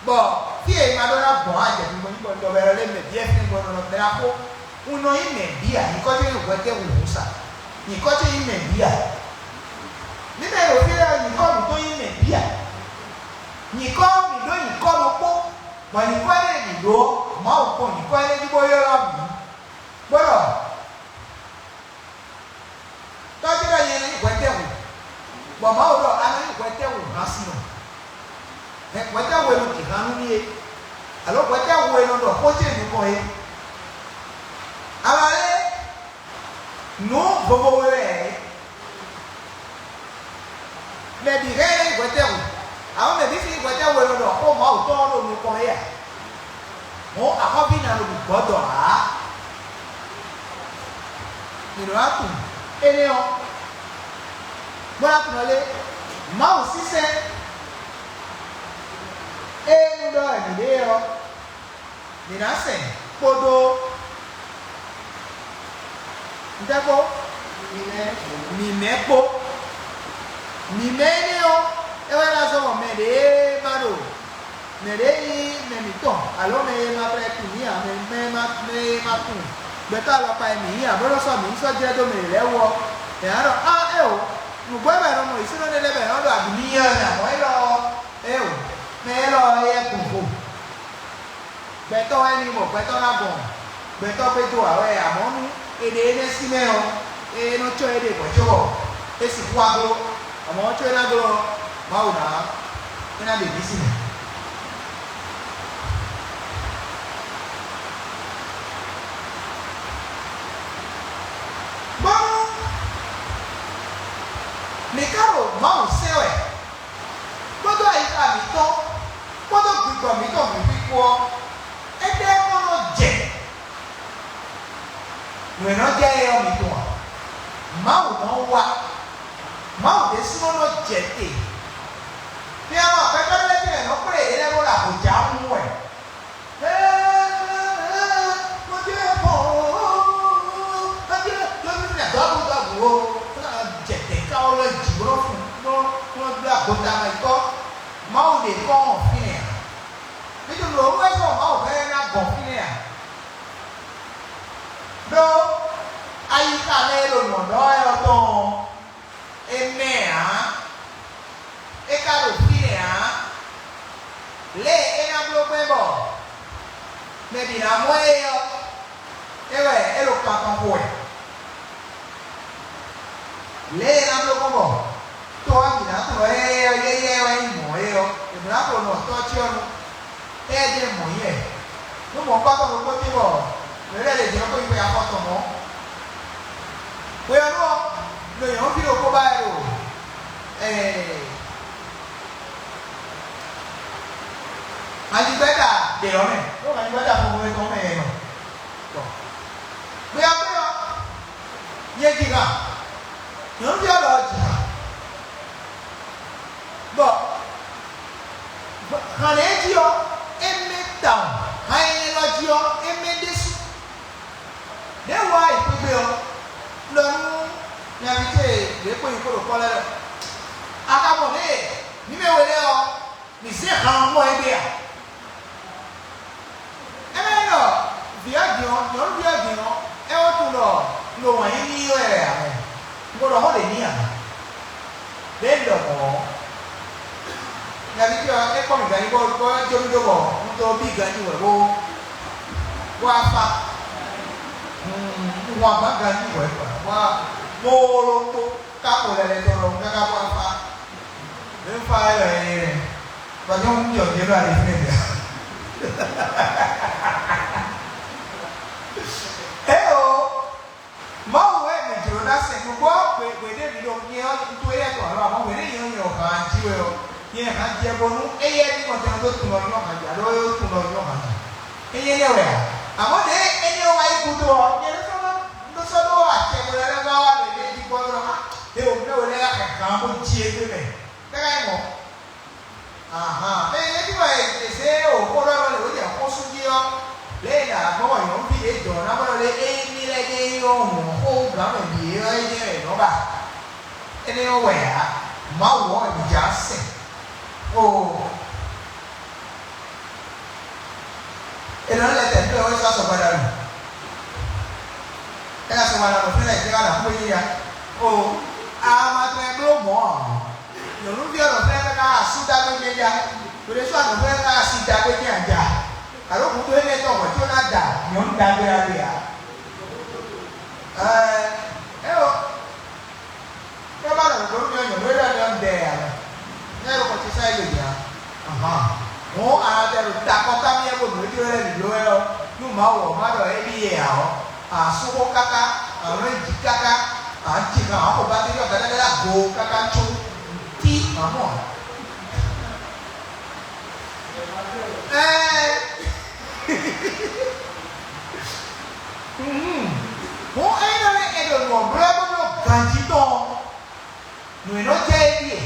bɔ fí e ma ɖó ná gbɔn ǎ jɛ gbɔn bɔ un ɖɔ bɔ è nɔ lé mɛ byɔ́ fínɛ́ bɔ è nɔ ɖɔ bɛ́ ná xó, un nɔ nyí mɛ bǐ ǎ, nyǐkɔ ce nyí hwɛtɛ́ hǔhǔn sa, nyǐkɔ ce nyí mɛ bǐ ǎ. Mǐ mɛ e ɖo fí lɛ́ɛ ɔ́, nyǐkɔ mǐtɔn nyí mɛ bǐ ǎ. Nyǐkɔ mǐ ɖó nyǐkɔ ɖokpó, bɔ nyǐkɔ énɛ́ e mǐ ɖó ɔ́, Mawu kpɔ́n nyǐkɔ énɛ́ jí bó ylɔ́ mǐ, bó ɖɔ tɔ́ ce ɖɔ nyɛ nɔ nyí hwɛtɛ́hwe, bɔ Mawu ɖɔ a nɔ nyí hwɛtɛ́hwe hánsinɔ. Hɛn hwɛtɛ́hwe e nɔ ɖi han nú mì é, alo hwɛtɛ́hwe e nɔ ɖɔ xó ce nukɔn é. Alɔ é, nǔ vovo we wɛ ǎ é. Mɛ bǐ hɛn ɛ nyí hwɛtɛ́hwe, amɔ̌ mɛ bǐ sixú hwɛtɛ́hwe e nɔ ɖɔ xó Mawu tɔn ɔ́ ɖo nukɔn é ǎ. Hɔn axɔ́ví ná nɔ ɖu gbɔ̌ dɔ̌ ǎ. Mǐ nɔ wá tunwun énɛ́ ɔ́, bó ná tunwun ɔ́ lé, Mawu sínsɛ́n e un ɖɔ wɛ mǐ ɖe ɔ́, mǐ ná sɛn kpódó ntɛ́ kpó? Mǐmɛ́ kpó. Mǐmɛ́ énɛ́ ɔ́, é wɛ ná zɔ́n bɔ mɛ ɖě ma ɖo mɛ ɖě nyí mɛ mǐtɔn, alo mɛ e ma tlɛ tunwun mǐ ǎ, mɛ mɛ e ma mɛ e ma tunwun gbɛtɔ́ alɔkpa e mǐ nyí ǎ, bó nɔ́ sɔ́ mǐ yi sɔ́ jlɛ́ dó mɛ lɛ́ɛ wú ɔ́, mǐ ná ɖɔ á éeǒ, nǔgbó e mɛ è nɔ mɔ yǐ sínú énɛ́ lɛ́ɛ mɛ è nɔ ɖo abǐ n'i ɔ́, mɛ mɔ̌ élɔ́ ɔ́, éeǒ, mɛ élɔ́ ɔ́, éyɛ́ tunwun xo. Gbɛtɔ́ wɛ ní bɔ gbɛtɔ́ ná gbɔn gbɛtɔ́ gbé dó ǎ wɛ, amɔ̌ nú è ɖe énɛ́ sín mɛ ɔ́, é nɔ cɔ́ éɖée hwɛ̌ cóbɔ é sixú wá gló. Amɔ̌ có é ná glɔ́ ɔ́, Mawu ná é ná ɖe mǐ sín mɛ. Bónú mǐ ka ɖo Mawu sɛn wɛ, kpódó ayixa mǐtɔn kpódó gbǐgbɔ mǐtɔn bǐ kpó ɔ́, étɛ́ kɔn nɔ jɛ nǔ e nɔ jɛ é ɔ́ mi tunwun a? Mawu nɔ wá, Mawu ɖésúnɔ nɔ jɛ te. Mi ɔ́, gbɛtɔ́ lɛ́ɛ tɛ́ nɔ kplé yě lɛ́ɛ bó ɖo ahǒjǎ mú wɛ. Ee, ee, ee, mo jẹ́ pọ̀ o, mo jẹ́ lómi ní ẹ̀dọ́ àbúrò àbúrò, jẹ̀tẹ̀ ká ɔ́ lɔ jǐ bó nɔ fún, bó nɔ gbé agbota mɛ kpɔ́. Mawu ɖě kɔn fínɛ́ ǎ. Nítorí òun wɛ sɔ Mawu hɛn ná gbɔn fínɛ́ ǎ. Ɖó ayixa mɛ e ɖo nǔ ɔ́ ɖɔ wɛ ɔ́ tɔn ɔ́, é mɛ ǎ, é ka ɖo fínɛ́ ǎ. Lě e é ná bló gbɛn bɔ mɛ bǐ ná mɔ ɛ é ɔ́, é wɛ é ɖo kan tɔn xo wɛ. Lě e é ná bló gbɔn bɔ tɔ́ ɔ́ bǐ ná tunwun ɖɔ éyɛ́ ɔ́, éyɛ́ wɛ nyí mɔ̌ é ɔ́, è bǐ ná xo nɔ tɔ́ ce ɔ́ nu. Éyɛ́ jɛ́n mɔ̌ nyí wɛ. Nú mɔ̌kpátɔ́ ɖokpó tín bɔ mɛ lɛ́ɛ lě jɛ ɔ́ xwé yi xwe afɔ tɔn mɔ̌. Hwe ɔ́ nú ɔ́, ɖo nyɔ̌nuví ɖokpó ba wɛ ɖo ɛɛ Anyigbɛ́ta ɖě ɔ́ mɛ, ɖó anyigbɛ́ta funfun e tɔn mɛ yɛ nɔ. Bɔ gbéyɔ́gbéyɔ́, nyɛ ji han, nyɔ̌nuví ɔ́ lɔ ji han. Bɔ han ɖě jí ɔ́, é mɛ tawun, han e nyɛ lɔ jí ɔ́, é mɛ ɖésú. Nɛ̌ wá yi xwé gbe ɔ́, ɖɔ nú nyaví ce ɖě kpó nyi kpó ɖo kpɔ́ lɛ́ɛ ɖɔ: A ka mɔ ɖěe mǐ mɛ we lɛ́ɛ ɔ́, mǐ zé han ɔ́ mɔ égbé a? É mɛ nyí ɖɔ vǐ ɔ́ din ɔ́, nyɔ̌nuví ɔ́ din ɔ́, é wɛ tunwun ɖɔ un ɖo wǎn yí n'i wɛ ǎ mɛ. Un ko ɖɔ xó ɖě n'i ǎ. Lě e un ɖɔ mɔ̌ ɔ́, nyaví ce ɔ́, é kpɔ́n mì ganjí bɔ bɔ é jó mì dó bɔ un dó bí ganjí wɛ bó bó wá fá. Un hun agban ganjí wɛ bó wá bó ɖokpó ká xo lɛlɛ tɔn ɖɔhun káká bó wá fá. Mɛ e fa wɛ wɛ nyɛ nɛ́. Bɔ nyɔ̌nu jɔ nyɛ ɖo ali fínɛ́ bia. Éeǒ, Mawu wɛ mǐ jló ná sɛn nukún ɔ́ hwe hweɖée mǐ ɖo nyɛ ɔ́, un to éyɛ́ tɔn ǎ, amɔ̌ hweɖée nyɛ ɔ́ nyɛ ɔ́ han jí wɛ ɔ́, nyɛ han jɛ bónú éyɛ́ ní mɔ tɛn dó tunwun ɔ́ nyɔ́ han jí, aló é tunwun ɔ́ nyɔ́ han jí. É nyí énɛ́ wɛ ǎ. Amɔ̌ ɖěe énɛ́ ɔ́ wá yi gúdo ɔ́, nyɛ ɖésú ɔ́, un ɖó sɔ́ ɖó acɛ bó lɛ́ lɛ́ wá wá ɖě ɖě jí gbɔn ɖɔ: "Á, é o mɛ we lɛ́ wá hɛn han bó jí égbé mɛ." Kɛ́ ká nyí mɔ̌. Ahan, mɛ e ɖi wɛ è zě o xó ɖɔ nɔ lě wǒ jɛ xósú jí ɔ́, lě e è nǎ gbɔn bɔ nyɔ̌nuví ɖě jɔ̌ ná bɔ lé ényí mì lɛ́ ɖe é nyɔ́ hǔn ɔ́ xó gǎn mɛ bǐ é ɔ́, é jɛ́n wɛ è nɔ́ ba. Énɛ́ ɔ́ wɛ ǎ, Mawu ɔ́ wɛ mǐ já sɛn. Oo, è nɔ lɛ́ tɛ̌ nú ɛ wɛ sɔ́ sɔgbadanu. É ná sɔgbadanu fínɛ́ jɛ ká ná xwé yíya. Oo, a ma tunwun ɛ bló mɔ̌ ǎ. Nyɔ̌nuví ɔ́ nɔ fɛ́n káká asú ɖagbe jɛ́n ja, hwe ɖésú a nɔ fɛ́n káká asi ɖagbe jɛ́n a ja, alo hǔn dó énɛ́ tɔn hwɛ̌ có ná da nyɔ̌nu ɖagbe ɖagbe ǎ. Ɛɛ, éwo, é ba ɖɔ nǔgbó nú nyɔ̌nu nyɔ̌nu é ɖɔ nyɔ̌nu ɖɛ ǎ mɛ, nyɛ ɖo xɔ ce sá é gbe nya. Ahan, hǔn a nɔ tɛ ɖo ta kɔ́ ká myɛ bó nǔ e jló lɛ́ɛ bǐ bló wɛ ɔ́, nú Mawu ɔ́ ma ɖɔ é ɖíe ǎ ɔ́, a sú xó káká, a nɔ nyi jǐ káká, a nɔ ji hɛn awǎnxo bateli ɔ́ gɛ́dɛ́gɛ́dɛ́ go káká có tí a mɔ ǎ. Ɛɛ, hǔn ényí nɔ lɛ́ è ɖo nǔ ɔ́ bló ɛ bó bló ganjí tɔn ɔ́, nǔ e nɔ jɛ é ɖíe: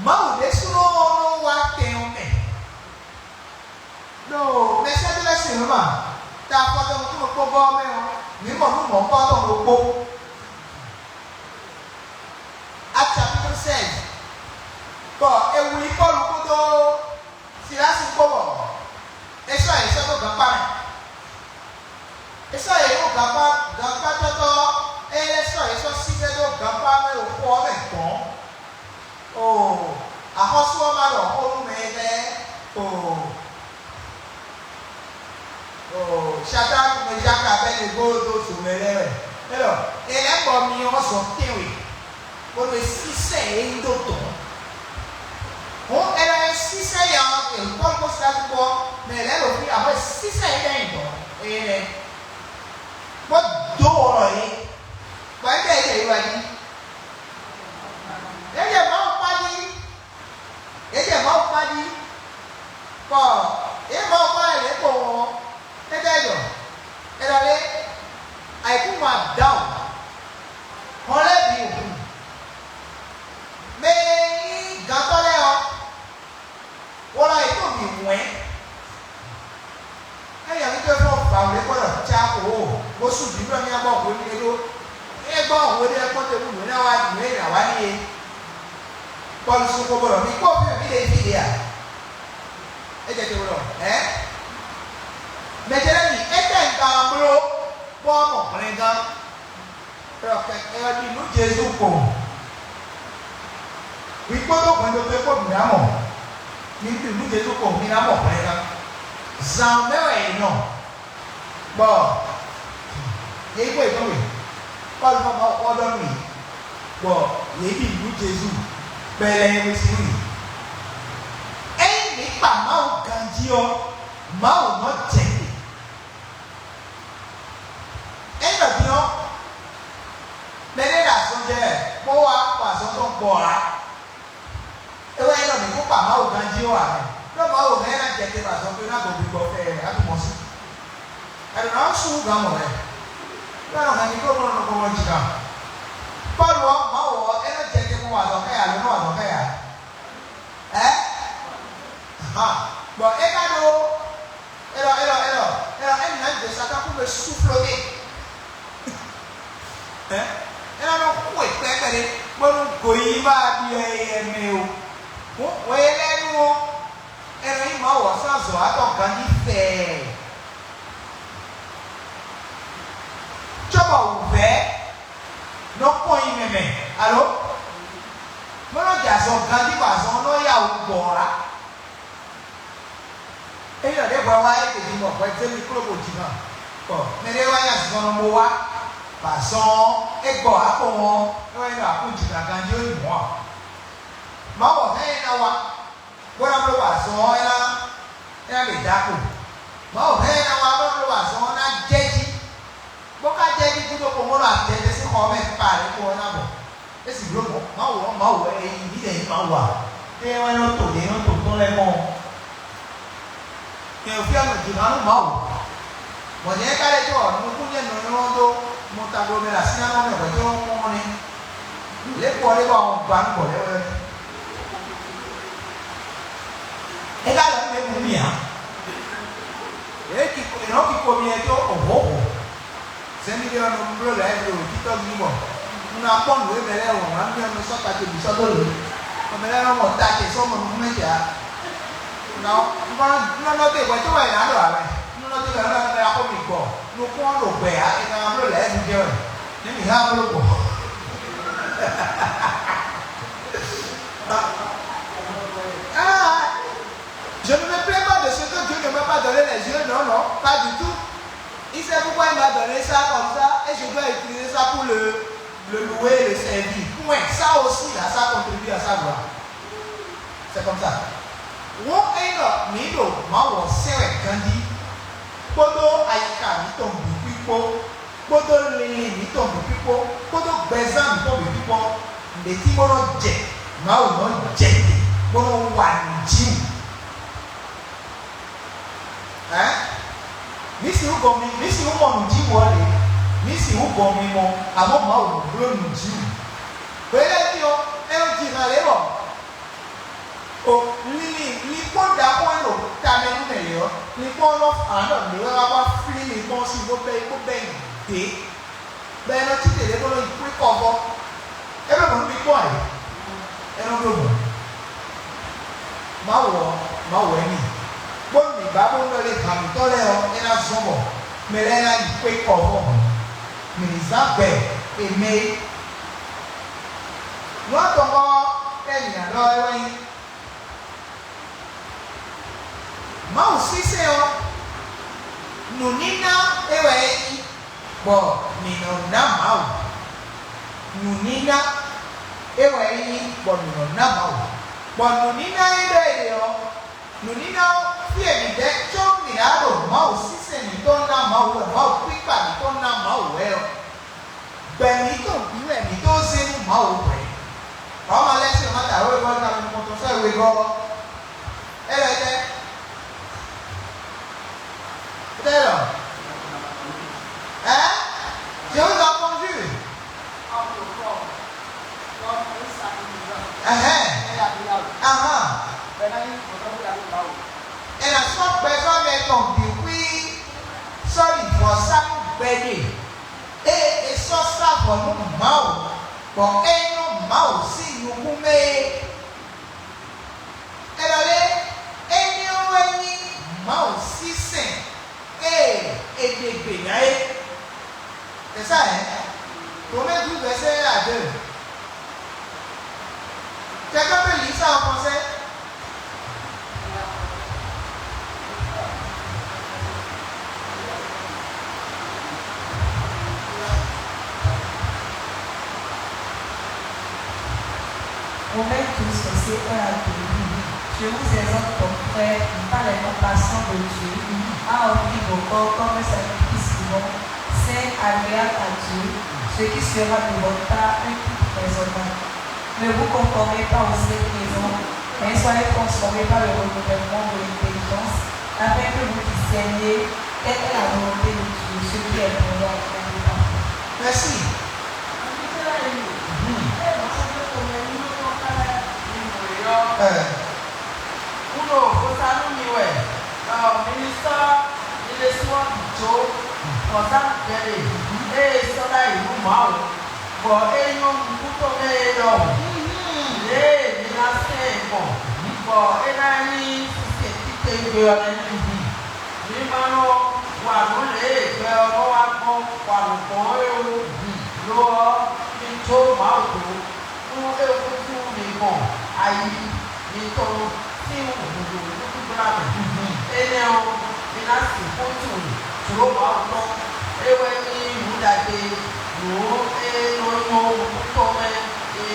Mawu ɖésúnɔ ɔ́ nɔ wá tɛn ɔ́ mɛ. Ɖo mɛsɛ́dó lɛ́ɛ sín wěma ta afɔtɔn nukúnnú kpó gɔ́ ɔ́ mɛ ɔ́, mǐ mɔ nǔ mɔ̌kpɔ́tɔn ɖokpó. Acte chapitre seize, bɔ è wlí Pɔ́lu kpódó Silási kpó bɔ è sɔ́ yě sɔ́ dó gankpá mɛ. È sɔ́ yě ɖó gankpá gankpátɔ́tɔ́ ɔ́, é lɛ́ sɔ́ yě sɔ́ sísɛ́ dó gankpá mɛ ɖo xo ɔ́ mɛ gbɔn. Oo, axɔ́sú ɔ́ ma ɖɔ xó nú mɛ lɛ́ɛ. Oo, oo, Shadraki, Mɛsaki, Abɛ́dnego dó zo mɛ lɛ́ɛ wɛ. É ɖɔ: "È lɛ́ bɔ myɔ ɔ́ zɔn tɛ́nwe, bónú è sísɛ́ yě nyi dó dɔ̌n." Hǔn è nɔ e sísɛ́ ya ɔ́, è Pɔ́lu kpó Silási kpó ɔ́, mɛ lɛ́ɛ ɖo fí, amɔ̌ è sísɛ́ yě lɛ́ɛ nyi dɔ̌n. Énɛ́ bó dó wɔlɔ yě, bɔ é ɖe yě ɖe yi wɛ jí. Yě jɛ Mawu kpá jí, yě jɛ Mawu kpá jí, bɔ yě Mawu kpá lɛ́ɛ yě kpowun ɔ́, é ɖɔ é ɖɔ: "È nɔ lé ayǐkúngban dǎwǔ, hɔn lɛ́ɛ bǐ hun, mɛ e nyí gantɔ́ lɛ́ɛ ɔ́, wɔ lɔ yě kpó bǐ hun ɛ." Ényí ɔ́, mǐ tó fɔ́n vǎwlé kpɔ́ ɖɔ: "Ca o, bó sú vǐ mlɔ́ mì abɔ hwenu e ɖó é gbɔn hwe ɖé ɔ́ kpɔ́n te nú nǔ e ná wá nǔ e ná wá n'i é." Pɔ́lu sú xó bó ɖɔ: "Mi kpó fí mǐ ɖe fí ɖě a?" É jɛ te bó ɖɔ: "Ɛ̌, mɛ ce lɛ́ɛ mi, étɛ́ un ka wá bló bó wá mɔ hwlɛngán?" Ɖɔ kɛkɛ ɔ́ ɖi nú Jezu ko. Hwi kpódó hwɛndo towe kpó bǐ ná mɔ. Mi ɖi nǔ Jezu ko, mi ná mɔ hwlɛngán. Zǎn mɛ wɛ è nɔ, bɔ yě yi xwé yětɔn we. Pɔ́lu nɔ Mawu xɔ ɖɔ nú yě. Bɔ yě ɖi nǔ Jezu bɔ é lɛ́ nyí hwesivɔ́. Ényí mǐ kpa Mawu ganjí ɔ́, Mawu nɔ jɛ te. Ényí ɖɔ din ɔ́, mɛ ɖé ɖo azɔn jɛ bó wá kɔ azɔn tɔn gbɔ ǎ. É wɛ nyí ɖɔ mǐ kún kpa Mawu ganjí ɔ́ ǎ mɛ. Ɖó Mawu hɛn ná jɛ te ɖo azɔn towe ná gbɔ gbigbɔ fɛ ǎ tunwun ɔ́ sí. È nɔ ná sú gǎn mɔ̌ wɛ. Ɖó è nɔ hɛn mǐ kpódó nɔ kpɔ́n jí gǎn. Pɔ́lu ɔ́, Mawu ɔ́, é nɔ jɛ te kpɔ́n wa azɔ̌ xá ɛ ǎ, lǒ nɔ wa azɔ̌ xá ɛ ǎ. Ɛ? Ahan. Bɔ é ka ɖó élɔ́ élɔ́ élɔ́ élɔ́ é nǐ ná gbe Satáan kún gbe súfló n'i. Ɛ? É ná nɔ xwe kpɛɖé bónú goyíyí ma ɖyɔ́ éyɛ́ mɛ ó. Hǔn hwe lɛ́ɛ nu ɔ́, é nɔ nyí Mawu ɔ́ sín azɔ̌watɔ́ ganjí fɛɛ. Cóbɔ wǔvɛ́ nɔ kpɔ́n nyi mɛ mɛ, alo? Bó nɔ jɛ azɔn ganjí bɔ azɔn ɔ́ nɔ yá wǔ gbɔ ǎ. Ényí ɖɔ ɖěbǔ wá é ɖeji mɔ hwɛ zé mì kló bó jǐ hàn, bɔ mɛɖé wá nyi azinzɔnnɔ bó wá, bɔ azɔn ɔ́ é gbɔ ǎ kpowun ɔ́, é wɛ nyí ɖɔ akún jǐ hàn ganjí ó nyi mɔ̌ ǎ. Mawu ɔ́ hɛn é ná wá, bó ná bló bɔ azɔn ɔ́ é ná é ná ɖe dǎkpo. Mawu hɛn ɛ ná wá bó ná bló bɔ azɔn ɔ́ ná jɛ jí, bó ka jɛ jí gúdo kpowun bó nɔ adɛgbɛ sín xɔ ɔ́ mɛ kpa ɖě kpo ɔ́ ná bɔ. É sì bló mɔ̌ Mawu ɔ́, Mawu wɛ é nyí, mǐdɛɛ nyí Mawu ǎ. Éyɛ́ wɛ nɔ to ɖě nɔ to tɔn lɛ́ɛ mɔ ɔ́. Nyɛ ɖo fí ɔ́, mɛ jǐ ná nú Mawu. Bɔ nyɛ ka lɛ́ dó ɔ́, nukún jɛ nɔ nylɔ́ dó mɔ taglo mɛ ɖo asínánɔ mɛ hwɛ̌ jɔ́n mɔ ɔ́ nɛ́. Lě kɔ ɔ́ ɖé bɔ un gba nú bɔ lɛ́ wɛ. É ka ɖɔ nú mɛ bǔ mì ǎ. È nɔ kiko mì ɛ dó hǒhǒ. Zɛ̌n ɖiɖe ɔ́ nɔ bló lɛ̌ ɖo títɔ́ jí bɔ un ná kpɔ́ nǔ e mɛ lɛ́ɛ wɔn ná mì ɔ́ nɔ sɔ́ ta ce bǐ sɔ́ dó lě. Bɔ mɛ lɛ́ɛ nɔ mɔ ta ce sɔ́ mɔ nukúnmɛ ce ǎ. Nɔ nɔ nɔ te hwɛ̌ tó wɛ è nǎ ɖɔ ǎ wɛ. Nɔ nɔ te wɛ è nǎ ɖɔ ǎ wɛ, xó mi gbɔ. Nukún ɔ́ ɖo gbɛ ǎ, è nǎ bló lɛ̌ ɖu jɛ wɛ. Ní mǐ hɛn amló gbɔ. Ah, je ne me plains pas de ce que Dieu ne m'a pas donné les yeux, non, non, pas du tout. Il sait pourquoi il m'a donné ça comme ça et je dois utiliser ça pour le, le louer, le servir. Point. Ça aussi, là, ça contribue à sa gloire. C'est comme ça. Wǒ é nɔ mǐ ɖo Mawu ɔ́ sɛn wɛ ganjí, kpódó ayixa mǐtɔn bǐ kpó, kpódó linlin mǐtɔn bǐ kpó, kpódó gbɛzán mǐtɔn bǐ kpó, nǔɖé tí bó nɔ jɛ, Mawu nɔ jɛ te, bó nɔ wa nǔ jí wǔ. Hɛ̌n? Mǐ sixú gɔn mi, mǐ sixú mɔ nǔjíwǔ ɔ́ ɖě, mǐ sixú gɔn mi mɔ, amɔ̌ Mawu nɔ bló nǔjíwǔ. Hwe lɛ́ɛ fí ɔ́, é nɔ ji han lě bɔ o linlin linkpɔ́n ɖaxó e ɖo tamɛ nú mɛ lě ɔ́, linkpɔ́n ɔ́ nɔ fǎn ɖɔ nǔ e wɛ wá wá flín linkpɔ́n ɔ́ sín bó bɛ́ bó bɛ́ nyi dě. Bɔ è nɔ cí te ɖě bó nɔ yi xwé kɔ vɔ. É nɔ mɔ nú mi kpɔ́n ǎ é? É nɔ bló mɔ̌. Mawu ɔ́, Mawu wɛ é nyí. Bónú mǐ ba bónú ɖɔ lé hǎn mǐtɔn lɛ́ɛ ɔ́, é ná zɔ́n bɔ mɛ lɛ́ɛ ná yi xwé kɔ vɔ hǔn. Mǐ ní zán gbɛ e mɛ é. Nǔ atɔngɔ́ ɔ́, é nyǐ ná ɖɔ é wɛ nyí Mawu sínsɛ́n ɔ́, nǔníná é wɛ é nyí, bɔ mǐ nɔ ná Mawu. Nǔníná é wɛ é nyí, bɔ mǐ nɔ ná Mawu. Bɔ nǔníná e ɖɔ è ɖe ɔ́, nǔníná ɔ́, fí e mǐ ɖɛ có mǐ ná ɖo Mawu sínsɛ́n mǐtɔn ná Mawu wɛ, Mawu kpíkpa mǐtɔn ná Mawu wɛ ɔ́, gbɛ mǐtɔn bǐ wɛ mǐ dó zé nú Mawu hwɛ̌. Ɔ́ ma lɛ́ sí ɔ́ ma da wegɔ́ ɔ́, ka nɔ mɔ tɔn sɔ́ wegɔ́ ɔ́. É lɛ́ tɛ́. Étɛ́ lɔ? Ɛ? Jezu ɔ́ kɔn júwe. Ɛhɛn. Ahan. È nǎ sɔ́ gbɛzɔ́ mɛ tɔn bǐ xwí sɔ́ yi vɔ̌sánú gbɛɖe. Ée è sɔ́ sá vɔ̌ nú Mawu, bɔ é nyɔ́ Mawu sín nukún mɛ é. È nɔ lé énɛ́ ɔ́ wɛ nyí Mawu sín sɛn e è ɖe gbe ná é. C'est ça, hein? Romains douze, verset un à deux. Quelqu'un peut lire ça en français? Sur ces heures accueillies. Je vous exhorte donc, frères, par les compassions de Dieu, à offrir vos corps comme un sacrifice vivant, saint, agréable à Dieu, ce qui sera de votre part un culte raisonnable. Ne vous conformez pas aux siècles présents, mais soyez transformés par le renouvellement de l'intelligence, afin que vous discerniez quelle est la volonté de Dieu, ce qui est bon, agréable et parfait. Merci. Ɛ, Kuɖo vodúnú mi wɛ, ɔ, mi ní sɔ́ mi ɖésú ɔ́ bǐ jó vɔ̌sánú gbɛɖe e è sɔ́ ɖ'ayǐ nú Mawu, bɔ é nyɔ́ nukún tɔn mɛ é ɖɔhun. Lě e mi ná sɛn ɛ gbɔn, bɔ é ná nyí sinsɛn titewungbe ɔ́ nɛ́ nú mi. Mi ma nɔ wa nǔ lě e gbɛ ɔ́ nɔ wa gbɔn wa nǔ gbɔn é ó. Lo ɔ́, mi jó Mawu dó, nú é húzú mi gbɔn ayi mitɔn sín nǔɖuɖu gbla mɛ. Énɛ́ ɔ́, mi ná sixú tunwun jlǒ Mawu tɔn, é wɛ nyí nǔ ɖagbe, nǔ e nɔ nyɔ́ nukún tɔn mɛ é,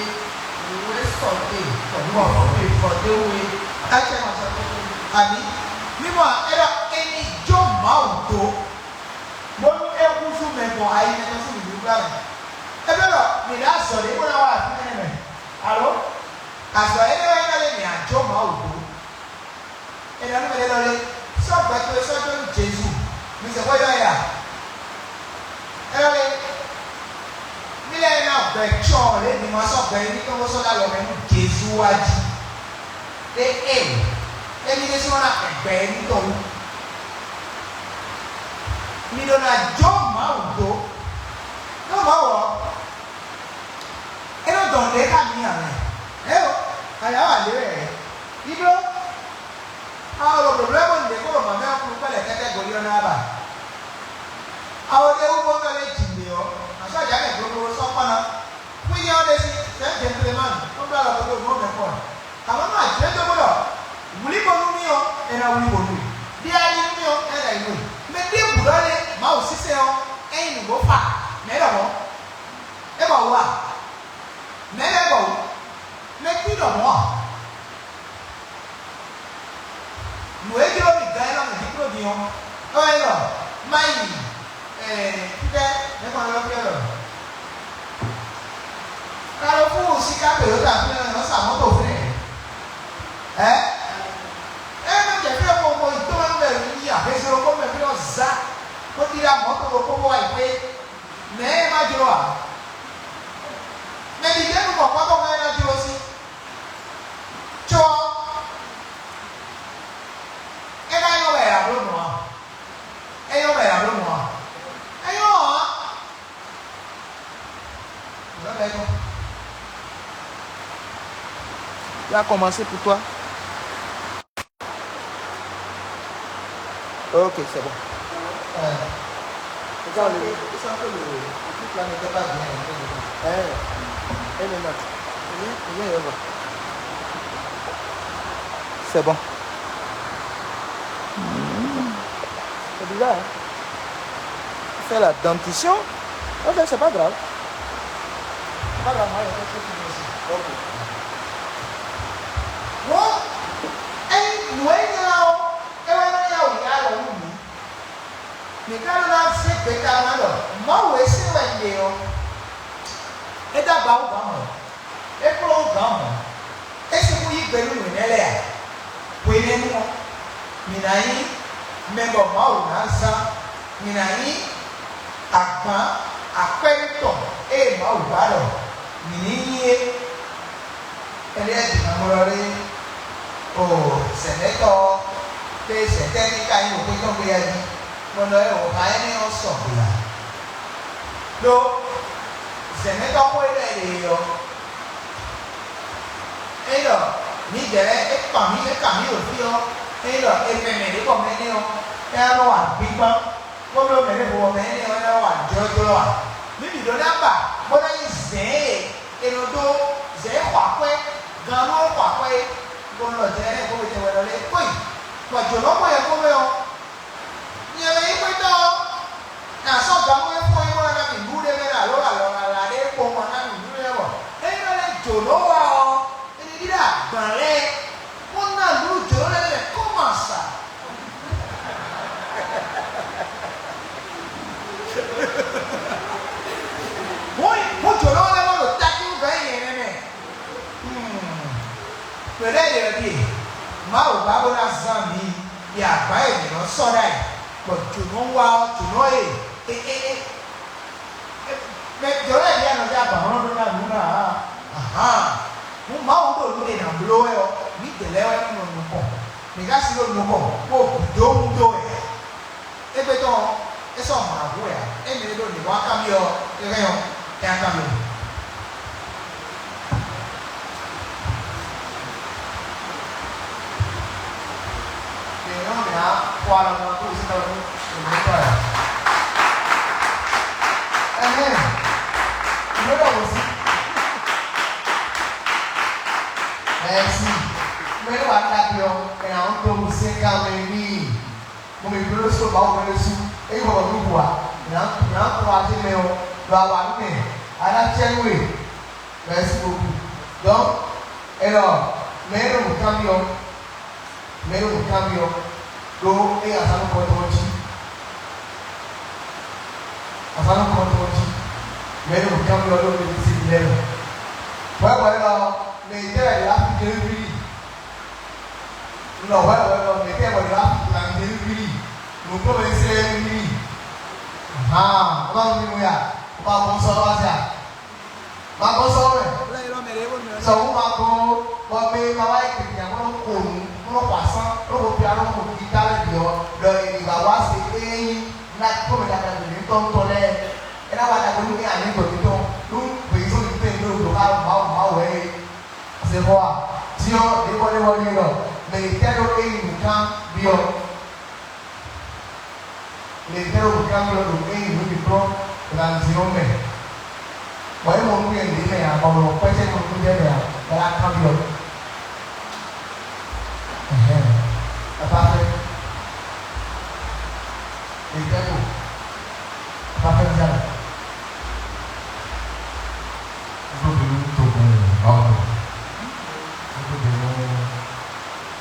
nǔ e sɔgbe, bɔ nǔ e vɔ d'é wú é. Akɛ́ ma sɔ́ kúkú. Àní, mímɔ é ɖɔ é ní jó Mawu dó, bónú é húzú mɛ gbɔn ayi mɛtɔn sín nǔɖuɖu gbla mɛ. É ɖɔ ɖɔ mǐ ɖo azɔ̌ ɖé bó ná wá afí énɛ́ mɛ. Alo? Azɔ̌ énɛ́ wɛ é ná lé mǐ a jó Mawu dó. É ɖɔ nú mɛ ɖé ɖɔ lé, sɔ́ gbɛ towe sɔ́ jó nú Jezu, mi se xó ylɔ́ ɛ a? É ɖɔ lé, mí lɛ́ɛ ná gbɛ cɔ lě mi ma sɔ́ gbɛ émítɔn bó sɔ́ ɖó alɔ mɛ nú Jezu wá jí. Ɖé e, émí ɖésú ná gbɛ gbɛ émítɔn wú. Mi ɖó ná jó Mawu dó. Đó Mawu ɔ́, é nɔ dɔn nǔɖé xá mi ǎ mɛ. Ě o, ayǎ wǎ lě wɛ. Bibló, a ò ɖo blǒbló bónú ɖě kó ɖo mǎmɛ́ ɔ́ kplú kpɛ́ lɛ̌ kɛ́tɛ́ goli ɔ́ ná ba? A ò ɖe wú bónú ɔ́ lɛ́ ji nǔɖé ɔ́, a sɔ́ jǎ mɛ gloglo sɔ́ kpɔ́ ná. Xwínyá ɔ́ ɖésú, sɛ̌ jɛntlemaanu, bó bló alɔ kpódó nǔ ɔ́ mɛ kpɔ́n ǎ. Amɔ̌ nú a jlɛ́ dó bó ɖɔ: "Wlí bo nú mì ɔ́, è nɔ wlí bo nú we; ɖe ali nú mì ɔ́, é nɔ yi nú we." Mɛ ɖěbǔ ɖɔ lé Mawu sísɛ́n ɔ́, é nyí nǔgbó fa, mɛ̌ ɖɔ mɔ̌? É bɔ wǔ a? Mɛ̌ lɛ́ɛ bɔ wǔ? Mɛ kpí ɖɔ mɔ̌ a? Nǔ e jló mì gan élɔ́ mɛ jí kpló din ɔ́, ɔ́ wɛ nyí ɖɔ má yi fítɛ́ nɛ̌ kɔn élɔ́ fí ɔ́ ɖɔ Kalofúu Siká Toyota fínɛ́ nɔ sa mɔ̌to fínɛ́. Ɛ? É nɔ jɛ fí ɖokpó yi tó mɛ nú mɛ yi ahezlo kpó mɛ fí nɔ zá bó ɖíɖá mɔ̌to ɖokpó bó wá yi xwé. Mɛ̌ é má jló ǎ? Mɛ ɖi jɛ́ nukɔn kpɔ́ bɔ mɛ é ná jló sí. Có ɔ́, é ná nyɔ́ wɛ è nǎ bló mɔ̌ a? É nyɔ́ wɛ è nǎ bló mɔ̌ a? É nyɔ́ ǎ. Nǔ lɛ́ɛ bɛ́ tɔn. Il a commencé pour toi. Ok, c'est bon. Euh, il semble que, il semble que le, le truc là n'était pas bien rentré dedans. Eh, elle est là. Rien, rien, elle va. C'est bon. Hmm. C'est bizarre, hein? Faire la dentition? Ok, c'est pas grave. C'est pas grave, moi, il y a quelque chose qui vient ici. Ok. Bon, ényí nǔ e nyí lá ɔ́, é wɛ nɔ yá wǔ yá alɔ nú mǐ. Mǐ ka nɔ ná zé gbeta ná ɖɔ Mawu e sɛ́n wɛ un ɖe ɔ́, é dó agba wú gǎn mɔ̌, é kplɔ́n wú gǎn mɔ̌, é sixú yí gbe nú nǔ énɛ́ lɛ́ɛ ǎ. Hwenɛ́nu ɔ́, mǐ ná nyí mɛ bɔ Mawu ná zán, mǐ ná nyí agban akwɛ́nú tɔn e Mawu ba ɖɔ mǐ ní nyí é. Énɛ́ jí ná mlɔ́ lé o zɛ̌nɛ́tɔ́ ɔ́, lé zɛ̌tɛ́ ní ka nyí wǒ xwé tɔn gbé ɔ́ jí, bɔ nɔ e wǒ xa énɛ́ ɔ́ sɔgbe ǎ. Đó zɛ̌nɛ́tɔ́ xó énɛ́ e ɖe ɔ́, ényí ɖɔ mǐdɛɛ lɛ́ɛ é kpan mǐ, é kan mǐ ɖo fí ɔ́, ényí ɖɔ è mɛ mɛ ɖě bɔ mɛ énɛ́ ɔ́, é ná nɔ wa gbígbán, bó bló mɛ ɖěvo bɔ mɛ énɛ́ ɔ́ é ná wa jlɔ́jlɔ́ ǎ. Mǐ bǐ ɖó ná ba bó ná nyí zɛ̌n e è nɔ dó zɛ̌n e xɔ akwɛ́, gannú e xɔ akwɛ́ é, bó nɔ ɖɔ zɛ̌n énɛ́ bó we tɛnmɛ ɖɔ lɛ́ɛ kpó yi, bɔ jǒnɔ kpó yɛ kpó mɛ ɔ́. Nyɛ mɛ yi xwetɔ́ ɔ́, nǎ sɔ́ gǎn nú é fɔ́n yi bó ná ná mì nǔɖé mɛ ná alo alɔ lala ɖé kpowun ná mì nǔɖé lɛ́ɛ bɔ ényí nɔ lɛ́ jǒnɔ wa ɔ́, é ní ɖíɖá. Nǔ ɖé ɖe ɔ́ ɖíe: Mawu ba bó ná zán mǐ yi agban e mǐ nɔ sɔ́ ɖ'ayǐ, bɔ jǒnɔ wá ɔ́, jǒnɔ e e e e e mɛ jǒnɔ e ɖíe a nɔ zé agban hlɔ́n ɖó ná nǔ ná ǎ. Ahan! Nú Mawu ɖo nǔ ɖe ná bló wɛ ɔ́, mǐdɛɛ lɛ́ɛ wɛ nɔ nɔ nukɔn; mǐ ka sixú ɖo nukɔn bó gǔdo wúdo wɛ. Égbé tɔn ɔ́, é sɔ́ mǎ hu wɛ ǎ. Ényí mɛ ɖé ɖo nǔ wa kanbyɔ́ ɔ́, é hɛn ɔ́, é ná kanbyɔ́ mì. Mǐ nɔ mǐ ná xo alɔ ná kó sí tɔn nú mǐ tɔn ɛ. Ɛmɛ, mǐ ɖo wǒ sí. Mɛ̌si, mɛ e wa ɖagbe ɔ́, è nǎ nɔ dó wǔ sɛ́n kanmɛ n'i. Mo mì bló ɖésú ɖo Mawu hwɛ́n ɖésú, é nyí hɔn ɖo nǔ hu ǎ. Mǐ ná mǐ ná kplɔ́n azé mɛ ɔ́ ɖo awǎ nú mɛ, a ná acɛ nú we. Merci beaucoup. Donc, alors, mɛ e ɖo nǔ kanbyɔ́, mɛ e ɖo nǔ kanbyɔ́ ɖó é azǎn nukɔntɔn ɔ́ jí. Azǎn nukɔntɔn ɔ́ jí, mɛ e ɖo nǔ kanbyɔ́ ɖó mɛ e ɖo sin lɛ́ɛ mɛ. Hwɛ̌ hwɛ̌ ɔ́, mɛ e tɛ́ wɛ ɖě wá fí Jeluzalɛ́mu? Un ɖɔ hwɛ̌ hwɛ̌ ɔ́, mɛ tɛ́ wɛ ɖě wá fí Jeluzalɛ́mu? Nǔkplɔ́nmɛ Islɛ́mlínu. Ahan, é má nú mì nú ya, un ma gbɔn sɔ́ wá sí a? Ma gbɔn sɔ́ mɛ. Sɔ wú ma gbɔn, bɔ mɛ e ma wá yi kpekpe ǎ, bó nɔ́ xo nǔ, bó nɔ́ xo asán, bó nɔ́ xo bia, bó nɔ́ xo gítá lɛ́ɛ bǐ ɔ́, ɖɔ è nǐ wá wá se éé nyí ná kpɔ́nmɛ ɖagbe mǐtɔn tɔn lɛ́ɛ. É ná wa ɖagbe nú énɛ́ ǎ ní gbɔ̌ mǐtɔn, nú gbězɔn mǐtɔn e ɖó ɖo xá Mawu Mawu wɛ é. Azɛxɔ a? Din ɔ́, ɖěbɔ́ɖébɔ́ ɖíe ɖɔ mɛ e tɛ́ ɖó é nyi nǔkan byɔ́. Mɛ e tɛ́ ɖó nǔkan byɔ́ ɖo é nyi nǔ mǐtɔn ɖo anzin ɔ́ mɛ. Bɔ é mɔ nú yɛ ɖě mɛ ǎ, bɔ lɔ kpɛ́ tɛ́ mɔ nú jɛ mɛ ǎ, bɔ é wá kanbyɔ́. Ɛhɛn, a pa fɛ. Mɛ e tɛ́ ko. A pa fɛ nú jɛ mɛ. Nú togun Mawu tɔn. Nú togun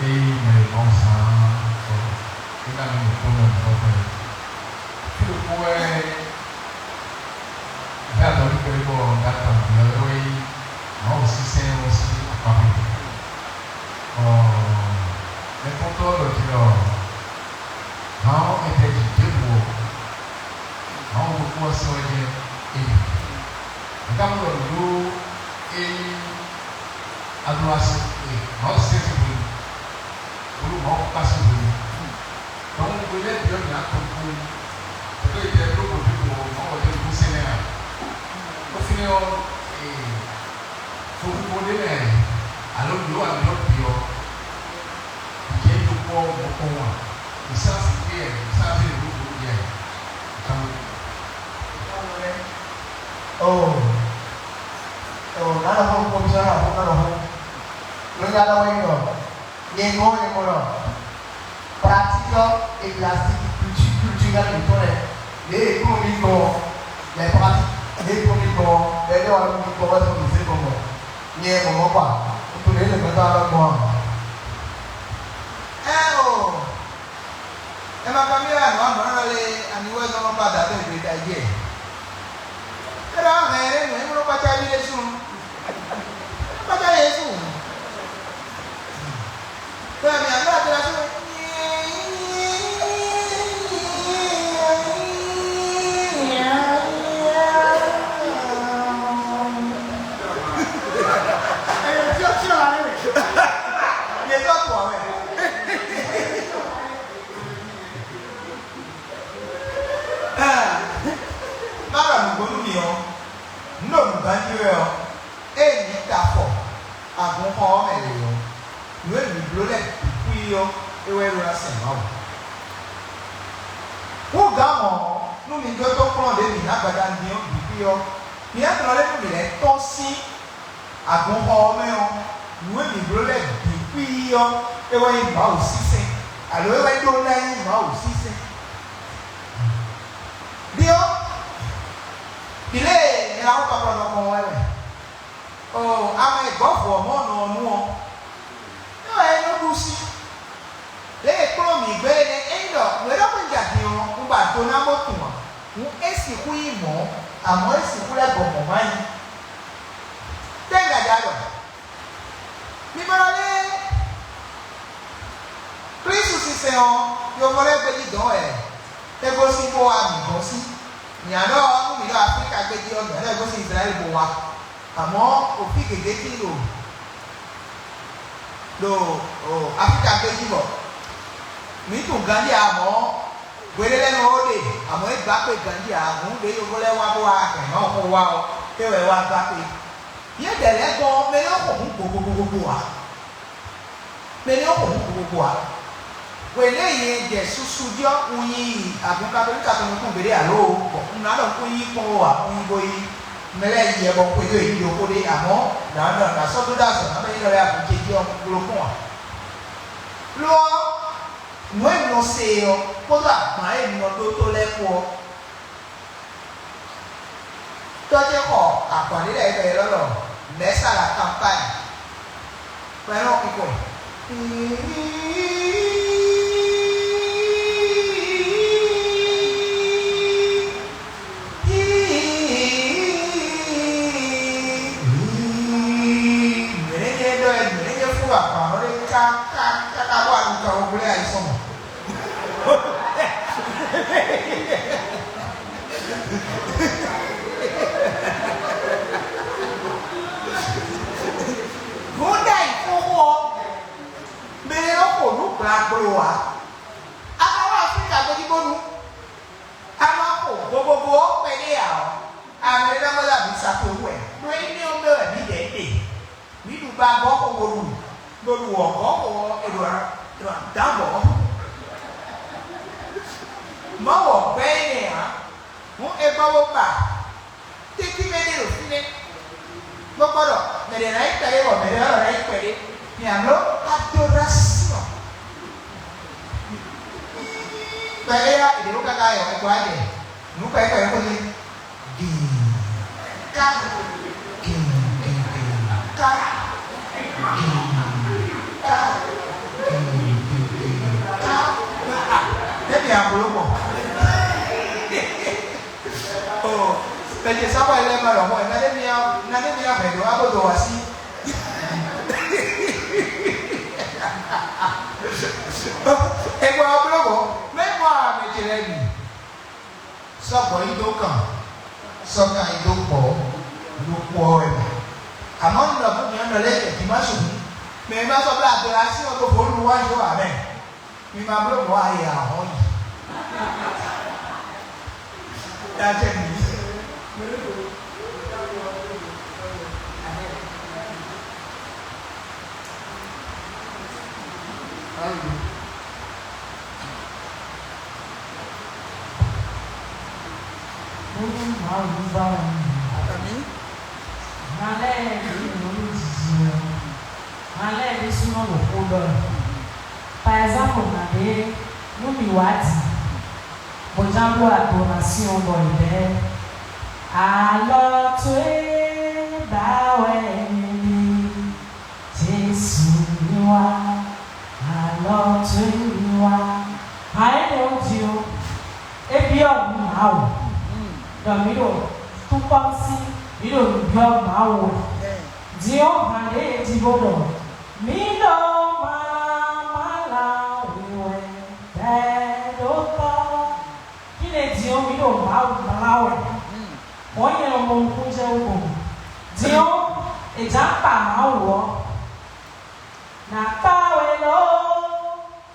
ényí mɛ e Mawu zán ɔ́, é ná mì nukúnnú nǔ tɔn tɔn. Fí ɖokpó wɛ vɛ́ atɔ́ ɖokpó é bɔ un ɖo atɔn ɖě ɔ́ é wɛ nyí Mawu sínsɛ́n ɔ́ sín akpavǐ. Bɔ mɛkpɔ́ntɔ́ ɔ́ ɖɔ jí ɖɔ: Hǎn ɔ́, è tɛ jǐ ɖěbǔ ɔ́, Mawu ɖokpó ɔ́ sɛn wɛ jɛ́n é ɖe. Mǐ ka mɔ ɖɔ nǔɖuɖu e nyí aɖlɔ́ así e Mawu sɛ́n sín hwenu, bónú Mawu kpá sín hwenu. Dɔnku, hwe lɛ́ɛ bǐ ɔ́, mǐ ná tunwun kpó tɛ́ ɖo yě tɛ bló gbǒ ɖěbǔ ɔ́, Mawu wɛ ɖo nǔ sɛn lɛ́ɛ ǎ. Ɖó fínɛ́ ɔ́, ee, Fofo ɖé mɛ alo nǔ wa nǔ ɖɔ bǐ ɔ́, jɛ ɖokpó ɔ́ mɔ kpɔ́n wǎ. Nǔsánsì ɖé yɛ, nǔsánsì ɖě ɖokpó ɖé yɛ. Kan. Oh, oh, nana ho komisɔn na ho nana ho. Ló nya lɔ wɛ nyɔ. Nyɛ ŋɔ nyɛ mɔ nɔ. Pratique et plastique culture culturelle mǐtɔn lɛ́ɛ, lě e kplɔ́n mì gbɔn ɔ́, lɛ́ pratique lě e kplɔ́n mì gbɔn ɔ́, lɛ́ ɖɔ wá nú mì gbɔn wɛ sɔ́ mǐ zé gbɔn mɔ̌. Nyɛ mɔ̌ mɔ̌ kpa, un tunwun lě e mɛgbɛ́tɔ́ ɔ́ ɖɔ gbɔn ǎ. Ɛ́ o, ɛ ma ka mì wɛ nǔ amɔ̌ nɔ lé ani wɛ zɔ́n nɔ kpa dǎ tɔn e ɖo ɖ'ayǐ jɛ. É ɖɔ hɛn ɛ ɖé nǔ, é mɔ nɔ kpácá émí ɖésú. Kpácá Jezu. Bɔ mǐ ná ɖo adola sɔ́. Yě tɔ́ tɔ́ wɛ. Má ɖɔ nǔgbó nú mì ɔ́, nǔ ɖo nǔganjí wɛ ɔ́, ée mǐ ta afɔ agunxɔ ɔ́ mɛ lě ɔ́, nǔ e mǐ bló lɛ́ɛ bǐ xwí ɔ́, é wɛ ɖó ná sɛn Mawu. Hú gǎn mɔ̌, nú mi dó tó kplɔ́n ɖě mǐ ná gbadanu din ɔ́ bǐ xwí ɔ́, mi ná tlɔ́ lɛ́ nú mǐ lɛ́ tɔ́n sín agunxɔ ɔ́ mɛ ɔ́, nǔ e mǐ bló lɛ́ɛ bǐ xwí ɔ́, é wɛ nyí Mawu sínsɛ́n, alo é wɛ ɖó ná nyí Mawu sínsɛ́n. Ɖiɔ, ɖi lě e nyɛ ná xo kpakplɔ́ nɔ gbɔn wɛ mɛ. Oo, ame e gɔ̌ vɔ̌ mɔ nɔ ɔ́ nu ɔ́, é wɛ é nɔ ɖu sí. Lě e kplɔ́n mǐ gbé énɛ́, ényí ɖɔ nǔ e ɖɔ xwé un ja din ɔ́, un ba do ná bó tunwun ǎ, hǔn é sixú nyí mɔ̌, amɔ̌ é sixú lɛ́ gbɔ mɔ̌ má nyí. Tɛ́ un ka ja ɖɔ? Mi ma lɛ́ Sɛn ɔ́, yovó lɛ́ɛ gbéjí dɔ̌n wɛ é gosín bó wá mǐ gɔ́n sí. Mǐ ná ɖɔ nú mǐ ɖo Aflíka gbéjí ɔ́, mǐ ná ɖɔ é gosín Izlayɛ́li bó wá. Amɔ̌, o fí gěgé tíin ɖo ɖo Aflíka gbéjí bɔ mǐ tunwun ganjí ǎ, amɔ̌ hweɖé lɛ́ɛ nɔ ó ɖe, amɔ̌ é gbá kpé ganjí ǎ, hǔn ɖě yovó lɛ́ɛ wá bó wá hɛn Mawu xó wá ɔ́, é wɛ é wá gbá kpé. Yědɛɛ lɛ́ɛ gbɔn ɔ́, mɛ nɛ́ xo hǔn gbogbogbogbogbo ǎ. Mɛ nɛ́ xo hǔn gbogbogbo ǎ. Hwenɛ́ e nyɛ jɛ susu jí ɔ́, un yi agun katolíka tɔn nukún gbeɖé alo bɔ un ná ɖɔ nukún yí kpɔ́n ó ǎ, un yi bo yi mɛ lɛ́ɛ yi wɛ bɔ un xwedó yě ɖokpó ɖé, amɔ̌ nǎ ɖɔ nǎ sɔ́ dó ɖó azɔ̌ ná mɛ élɔ́ lɛ́ɛ agun ce jí ɔ́, un gbló kpɔ́n ǎ. Lo ɔ́, nǔ e un nɔ se ɔ́ kpódó agban e un nɔ ɖótó lɛ́ɛ kpó ɔ́, tɔ́ ce xɔ agban ɖé lɛ́ɛ bɔ è ylɔ́ ɖɔ mɛ̌ sa la kanpány. Kpɛnɔ kíkɔ. Mɛ̌ nɛ́ nyɛ ɖɔ ɛ, mɛ̌ nɛ́ nyɛ fú agban ɔ́ ɖe káká káká bɔ a ɖu kan wɛ gblé ayisɔn mɔ. Nǔ ɖ'ayǐ xóxó ɔ́, mɛ e nɔ xo nǔ gblagblo ǎ. A ka wá Aflíka gbéjí bónú a ma xo vovovo ɔ́ kpɛɖé ǎ ɔ́, a mɛ ɖé ná mɔ ɖo abǐ sa towe wú wɛ, ɖó énɛ́ ɔ́ mɛ wɛ mǐdɛɛ ɖe. Mǐ ɖu ba gɔ́ xo bo ɖu, bo ɖu wɔ̌ gɔ́ xo ɔ́, è ɖo è ɖo adǎn bɔ̌. Mawu ɔ́ gbɛ́ énɛ́ ǎ. Hǔn è gbɔ bó ba tɛ́ntin mɛ ɖé ɖo fínɛ́, bó gbɔ ɖɔ mɛ ɖě ná nyí kpɛɖé bɔ mɛ ɖě lɛ́ɛ ná nyí kpɛɖé. Mǐ amló adoration. Kpɛɖé ɔ́, è ɖě ɖó káká yɔ, è gbɔ á jɛ nǔ kpɛɖé kpɛɖé xó ɖé. Dǐn ká, dǐn dǐn dǐn ká, dǐn ká, dǐn dǐn dǐn ká. Ɖé mǐ amló gbɔ. Oh, bɛtɛ Samuel lɛ ma lɔ mɔ, na ɖe mia, na ɖe mia hɛn do abo do wasi. Ego ablo bɔ, mɛ mɔ ame ce lɛ mi. Sɔgbɔ yi do kan, sɔkan yi do kpɔ, do kpɔ wɛ mɛ. Amɔ nɔ bu nyɔ nɔ lɛ kɛ dimanche hu, mɛ ma sɔ bla do asi ɔ do fo lu wa jo amɛ. Mi ma bló mɔ̌ a yi ahɔn yi. Tajɛ mi. Nínú Mawu ní bá wọn nìyẹn. Àmín. Nya lɛ́ɛ yě nyɔ̌nu jiji ɔ́, nya lɛ́ɛ ɖésúnɔ ɖo xó ɖɔ wɛ. Par exemple, nya ɖé nú mǐ wá dǐ, bó ján bló adoration bɔ è bɛ́ alɔ towe ba wɛ mi ɖe. Jesu mi wá, alɔ towe mi wá. Ha énɛ́ ɔ́ din ɔ́, é byɔ́ nǔ Mawu ɖɔ mǐ ɖo túkpɔ́ sí, mǐ ɖo nǔ byɔ́ Mawu wɛ. Din ɔ́, ha ɖě e jí bó ɖɔ mǐ ɖo mala mala we wɛ bɛ́ ɖó tɔ́. Fínɛ́ din ɔ́, mǐ ɖo Mawu mlá wɛ. Mɔ̌ nyɛ nɔ mɔ nukúnjɛ wú gbɔn. Din ɔ́, è jǎ kpa Mawu ɔ́. Nǎ kpa we lo,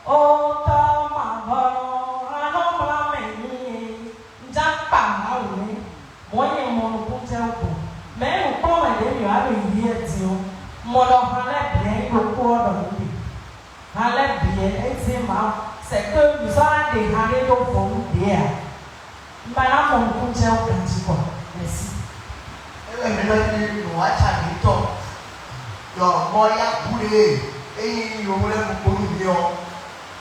ó tɔ́ mavɔ nɔ, a nɔ mlá mɛ n'i é. Un jǎ kpa Mawu nɛ́. Mɔ̌ nyɛ mɔ nukúnjɛ wú gbɔn. Mɛ̌ nǔkplɔ́nmɛ ɖě mǐ wá ɖo yǐyí wɛ din ɔ́? Un mɔ ɖɔ han lɛ́ɛ bǐ wɛ nyí ɖokpó ɔ́ ɖɔ nǔ ɖe. Han lɛ́ɛ bǐ wɛ é zé Mawu, sɛkpé mǐ sɔ́ ná ɖe han ɖé dó vo nú ɖě ǎ. Un ba ná mɔ nukúnjɛ wú ganjí kɔ. Mɛ̌si. É wɛ mǐ nɔ ɖi nǔwáca mǐtɔn ɖɔ mɔ yá bǔ ɖě e nyí yovó lɛ́ɛ ɖokpó nú mǐ ɔ́,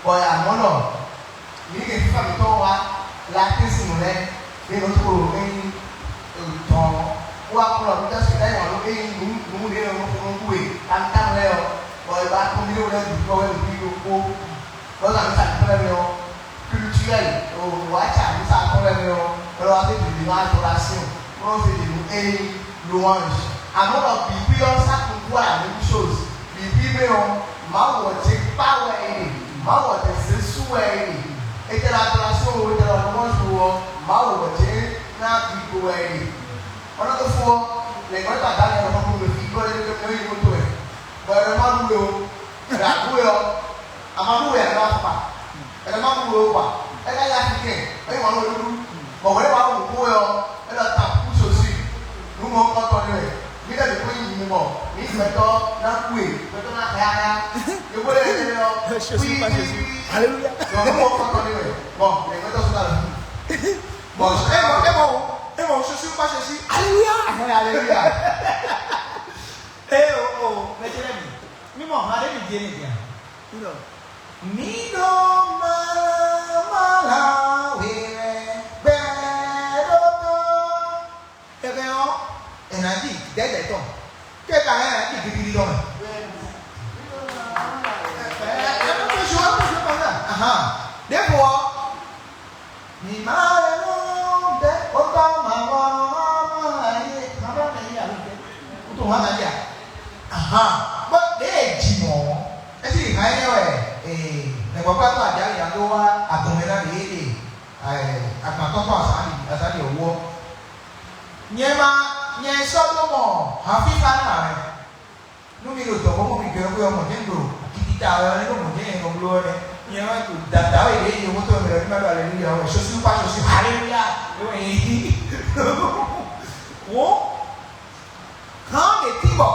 bɔ è nǎ mɔ ɖɔ mǐ ɖe fífá mǐtɔn wá Latín sin lɛ́ɛ, mǐ nɔ tló ɖo é nyí dɔ̌n, bó wá kplɔ́n mǐ ɖésú ɖ'ayǐ wǎn ɖó é nyí nǔ nǔ ɖě e nɔ xo nú kú e tamitami lɛ́ɛ ɔ́, bɔ è ba kpɔ́n mǐ ɖo lɛ́ɛ bǐ kpɔ́ wɛ ɖo fí ɖokpó. Bɔ nɔ amǐsa tɔn lɛ́ɛ mɛ ɔ́, culturel, o wǎ ca amǐsa tɔn lɛ́ɛ mɛ ɔ́, è nɔ wá dó dǐdí nú adoration, bó nɔ zé dǐdí nú éyí, louange. Amɔ̌ ɖɔ bǐbí ɔ́ sá kunkú à la même chose. Bǐbí mɛ ɔ́, Mawu ɔ́ jɛ kpá wɛ é ɖe, Mawu ɔ́ jɛ zé sú wɛ é ɖe. Étɛ́ la adoration o, étɛ́ la louange o ɔ́, Mawu wɛ jɛ́n ná ɖi go wɛ é ɖe. Ɔ́ nɔ tó fó ɔ́, lɛ̌ngbɔ́ ta dǎ lɛ́ɛ lɔmɔ̌ kúnnu mɛ fí kɔ́ lɛ́ ɖé mɛ yi mɔtò wɛ. Bɔ ɛlɛ ma ɖu we o, ɛlɛ aɖu we ɔ́, a ma ɖu we a nɔ afɔkpa. Ɛlɛ ma ɖu we o kpa, ɛlɛ ya fi kɛ, ɛ yi wǎn we ɖuɖu. Bɔ wɛ wǎ wǔ kú we ɔ́, ɛlɛ ta kú sosi. Nǔ mɔ kɔtɔ ɖé wɛ. Mǐ lɛ́ bǐ kó nyí nyǐnyí mɔ, mǐ gbɛtɔ́ ná kú e, gbɛtɔ́ ná hɛn ayá. Yovó lɛ́ɛ lɛ́ ɔ́, Jésus, pas Jésus. Alléluia. Dɔn nú wọn kɔtɔ ní wɛ, bɔn lè gbɛtɔ́ sɔ́ dá lọ. Bɔn É mɔ, é mɔ, é mɔ, Jésus, pas Jésus. Alléluia. Ahɛn, alléluia. Ée o, o, mɛtɛlɛmi, mi mɔ hàn ɖé mi di énɛ́ dia. Irɔ. Mi ɖo mama la wɛ gbɛ ɖo tɔ. Kɛkɛ ɔ́, è nǎ ji dɛ̌dɛ̌ tɔn. Kɛkɛ ɔ́, è nǎ ji gidigidi tɔn mɛ. Ɛ, ɛ, ɛ, ɛ, ɛ, ɛ, ɛ, ɛ, ɛ, ɛ, ahan. Ɖěvo ɔ́, mǐ ma lɛ nú ɖe wotɔ́ ma wá ma yé, ma ɖɔ mɛ yé alo ɖe. Wotɔ́ ma ma yé a? Ahan. Bó ɖě e jǐ mɔ̌ ɔ́, é sì hán énɛ́ wɛ, ee, nɛ̌gbɔ́gbá tɔn ajǎ yǎ dó wá adɔn mɛ ná ɖě e ɖe, ee, agban tɔn tɔn azǎn ɖi, azǎn ɖi ɔ́wú ɔ́. Nyɛ ma, nyɛ sɔ́ ɖó mɔ hanfífá ná ǎ wɛ. Nú mi ɖo dɔ̌n bó mɔ mi gbɛ xwé ɔ́, mɔ̌ jɛ́n ɖo akitita wɛ ɔ́, é ɖo mɔ̌ jɛ́n nyɛ nɔ bló ɔ́ nɛ́. Nyɛ wɛ ɖo dada wɛ ɖě yě mɔtɔ mɛ lɛ́ɛ ma ɖo aleluya wɛ, sosi pa sosi haleluya. É wɛ nyɛ yí. Wǒ hán ɖě tínbɔ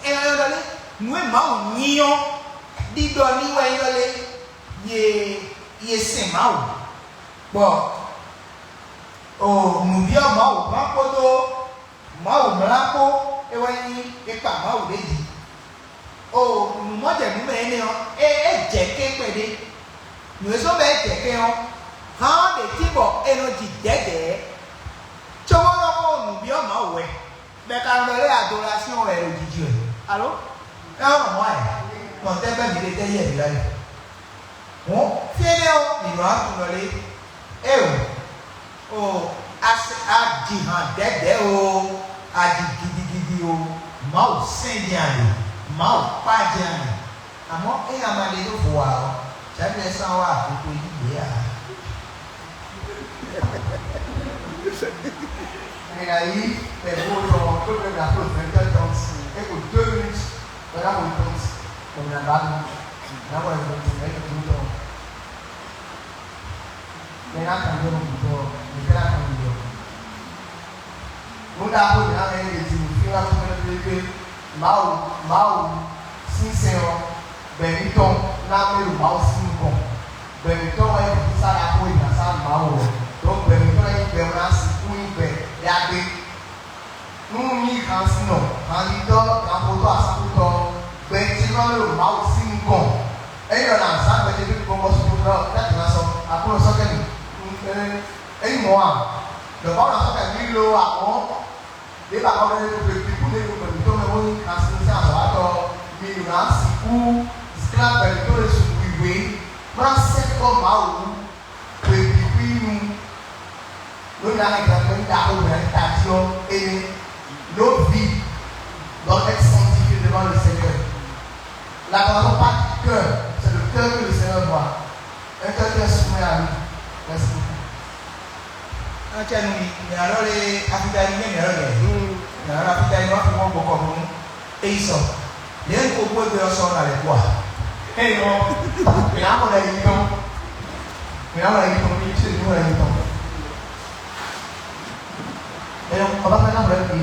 è nɔ ylɔ́ ɖɔ lé, nǔ e Mawu nyí ɔ́, ɖiɖɔ ní wɛ ylɔ́ lé, yě yě sɛn Mawu. Bɔ o nǔbyɔ́ Mawu hán kpódó Mawu mlá kpó é wɛ nyí é kpa Mawu ɖě jí. O nǔmɔjɛnǔmɛ énɛ́ ɔ́, é é jɛ kɛ́n kpɛɖé. Nǔ e zɔ́n bɔ é jɛ kɛ́n ɔ́, hán ɔ́ ɖě tínbɔ è nɔ ji dɛ̌dɛ̌, cóbó nɔ xo nǔbyɔ́ Mawu wɛ, bɔ è ka nɔ ɖɔ lé adoration wɛ è ɖo jiji wɛ. Alo? É ɔ́ nɔ mɔ̌ ɛ, nɔ tɛ́ bɛ́ mǐɖée tɛ́ yí wɛ mǐ ná yi? Hǔn fí énɛ́ ɔ́, mǐ nɔ wá tunwun ɖɔ lé? Éeǒ, o a se a ji han dɛ̌dɛ̌ o, a ji gidigidi o, Mawu sɛ́n jɛ́n a ɖe, Mawu kpá jɛ́n a ɖe. Amɔ̌ ényí a ma ɖe ɖó vo ǎ ɔ́, Jǎbi lɛ́ɛ sán wá avu ko yí yě ǎ. Mɛ ná yí mɛ bó tɔn tó mɛ ɖo aflo vɛ̌ntɔ́ tɔn é ko deux minutes bɔ ná xo tɔn bɔ mɛ ná ba nɔ ná wá yɔ tɔn ɛ yɔ tɔn. Mɛ ná kan yɔ nɔ bɔ mɛ kɛ ná kan yɔ. Nǔ ɖaxó ɖě ná mɛ ɖe din fí ná tún mɛ ɖé Mawu Mawu sínsɛn ɔ́, gbɛ̌ mǐtɔn ná mɛ ɖo Mawu sín nukɔn. Gbɛ̌ mǐtɔn wɛ nyí nǔsá ɖaxó e ná sá Mawu ɔ́. Ɖó gbɛ̌ mǐtɔn nyí gbɛ bó ná sixú nyí gbɛ ɖagbe. Nú mǐ hǎnsinɔ, hǎnlítɔ́, hǎnxotɔ́, asánxotɔ́, gbɛ ce nɔ ɖo Mawu sín nukɔn. Ényí ɖɔ nǎ zán gbɛ ce ɖé nukɔn bɔ sixú ɖɔ ɖájì ná sɔ, Aklúnɔ sɔ́ kɛ mì. Ényí mɔ̌ a? Ɖɔ Mawu ná sɔ́ kɛ mì lo amɔ̌. Ɖěbǔ akwɛ́ ɖé ɖo kpekpikpó ɖé ɖo gbɛ̌ mǐtɔn mɛ bó nyí hǎnsinɔ sín azɔ̌watɔ́, mi ɖo ná sixú sklá gbɛ̌ mǐtɔn ɖésú wǐwé, bó ná sɛkpɔ́ Mawu kpekpikpó nu. Nǔ ná mi gbɛ́ gbɛ́ ɖaxó wɛ tají ɔ́ énɛ́. Nos vies doivent être sanctifiées devant le Seigneur. L'adoration part du cœur, c'est le cœur que le Seigneur voit. Un cœur qui est soumis à lui. Merci beaucoup. Acɛ nu mi, mi alɔ le afita yi mi alɔ le. Mi alɔ afita yi ma fi mɔ gbɔkɔ nu. Eyi sɔ. Le ko gbɔ gbɛ sɔ na le kwa. Eyi mɔ. Mi na mɔ le yi tɔn. Mi na mɔ le yi tɔn. Mi se ni mɔ le yi tɔn. Eyi mɔ. Ọba fẹ́ ká bẹ̀rẹ̀ bi.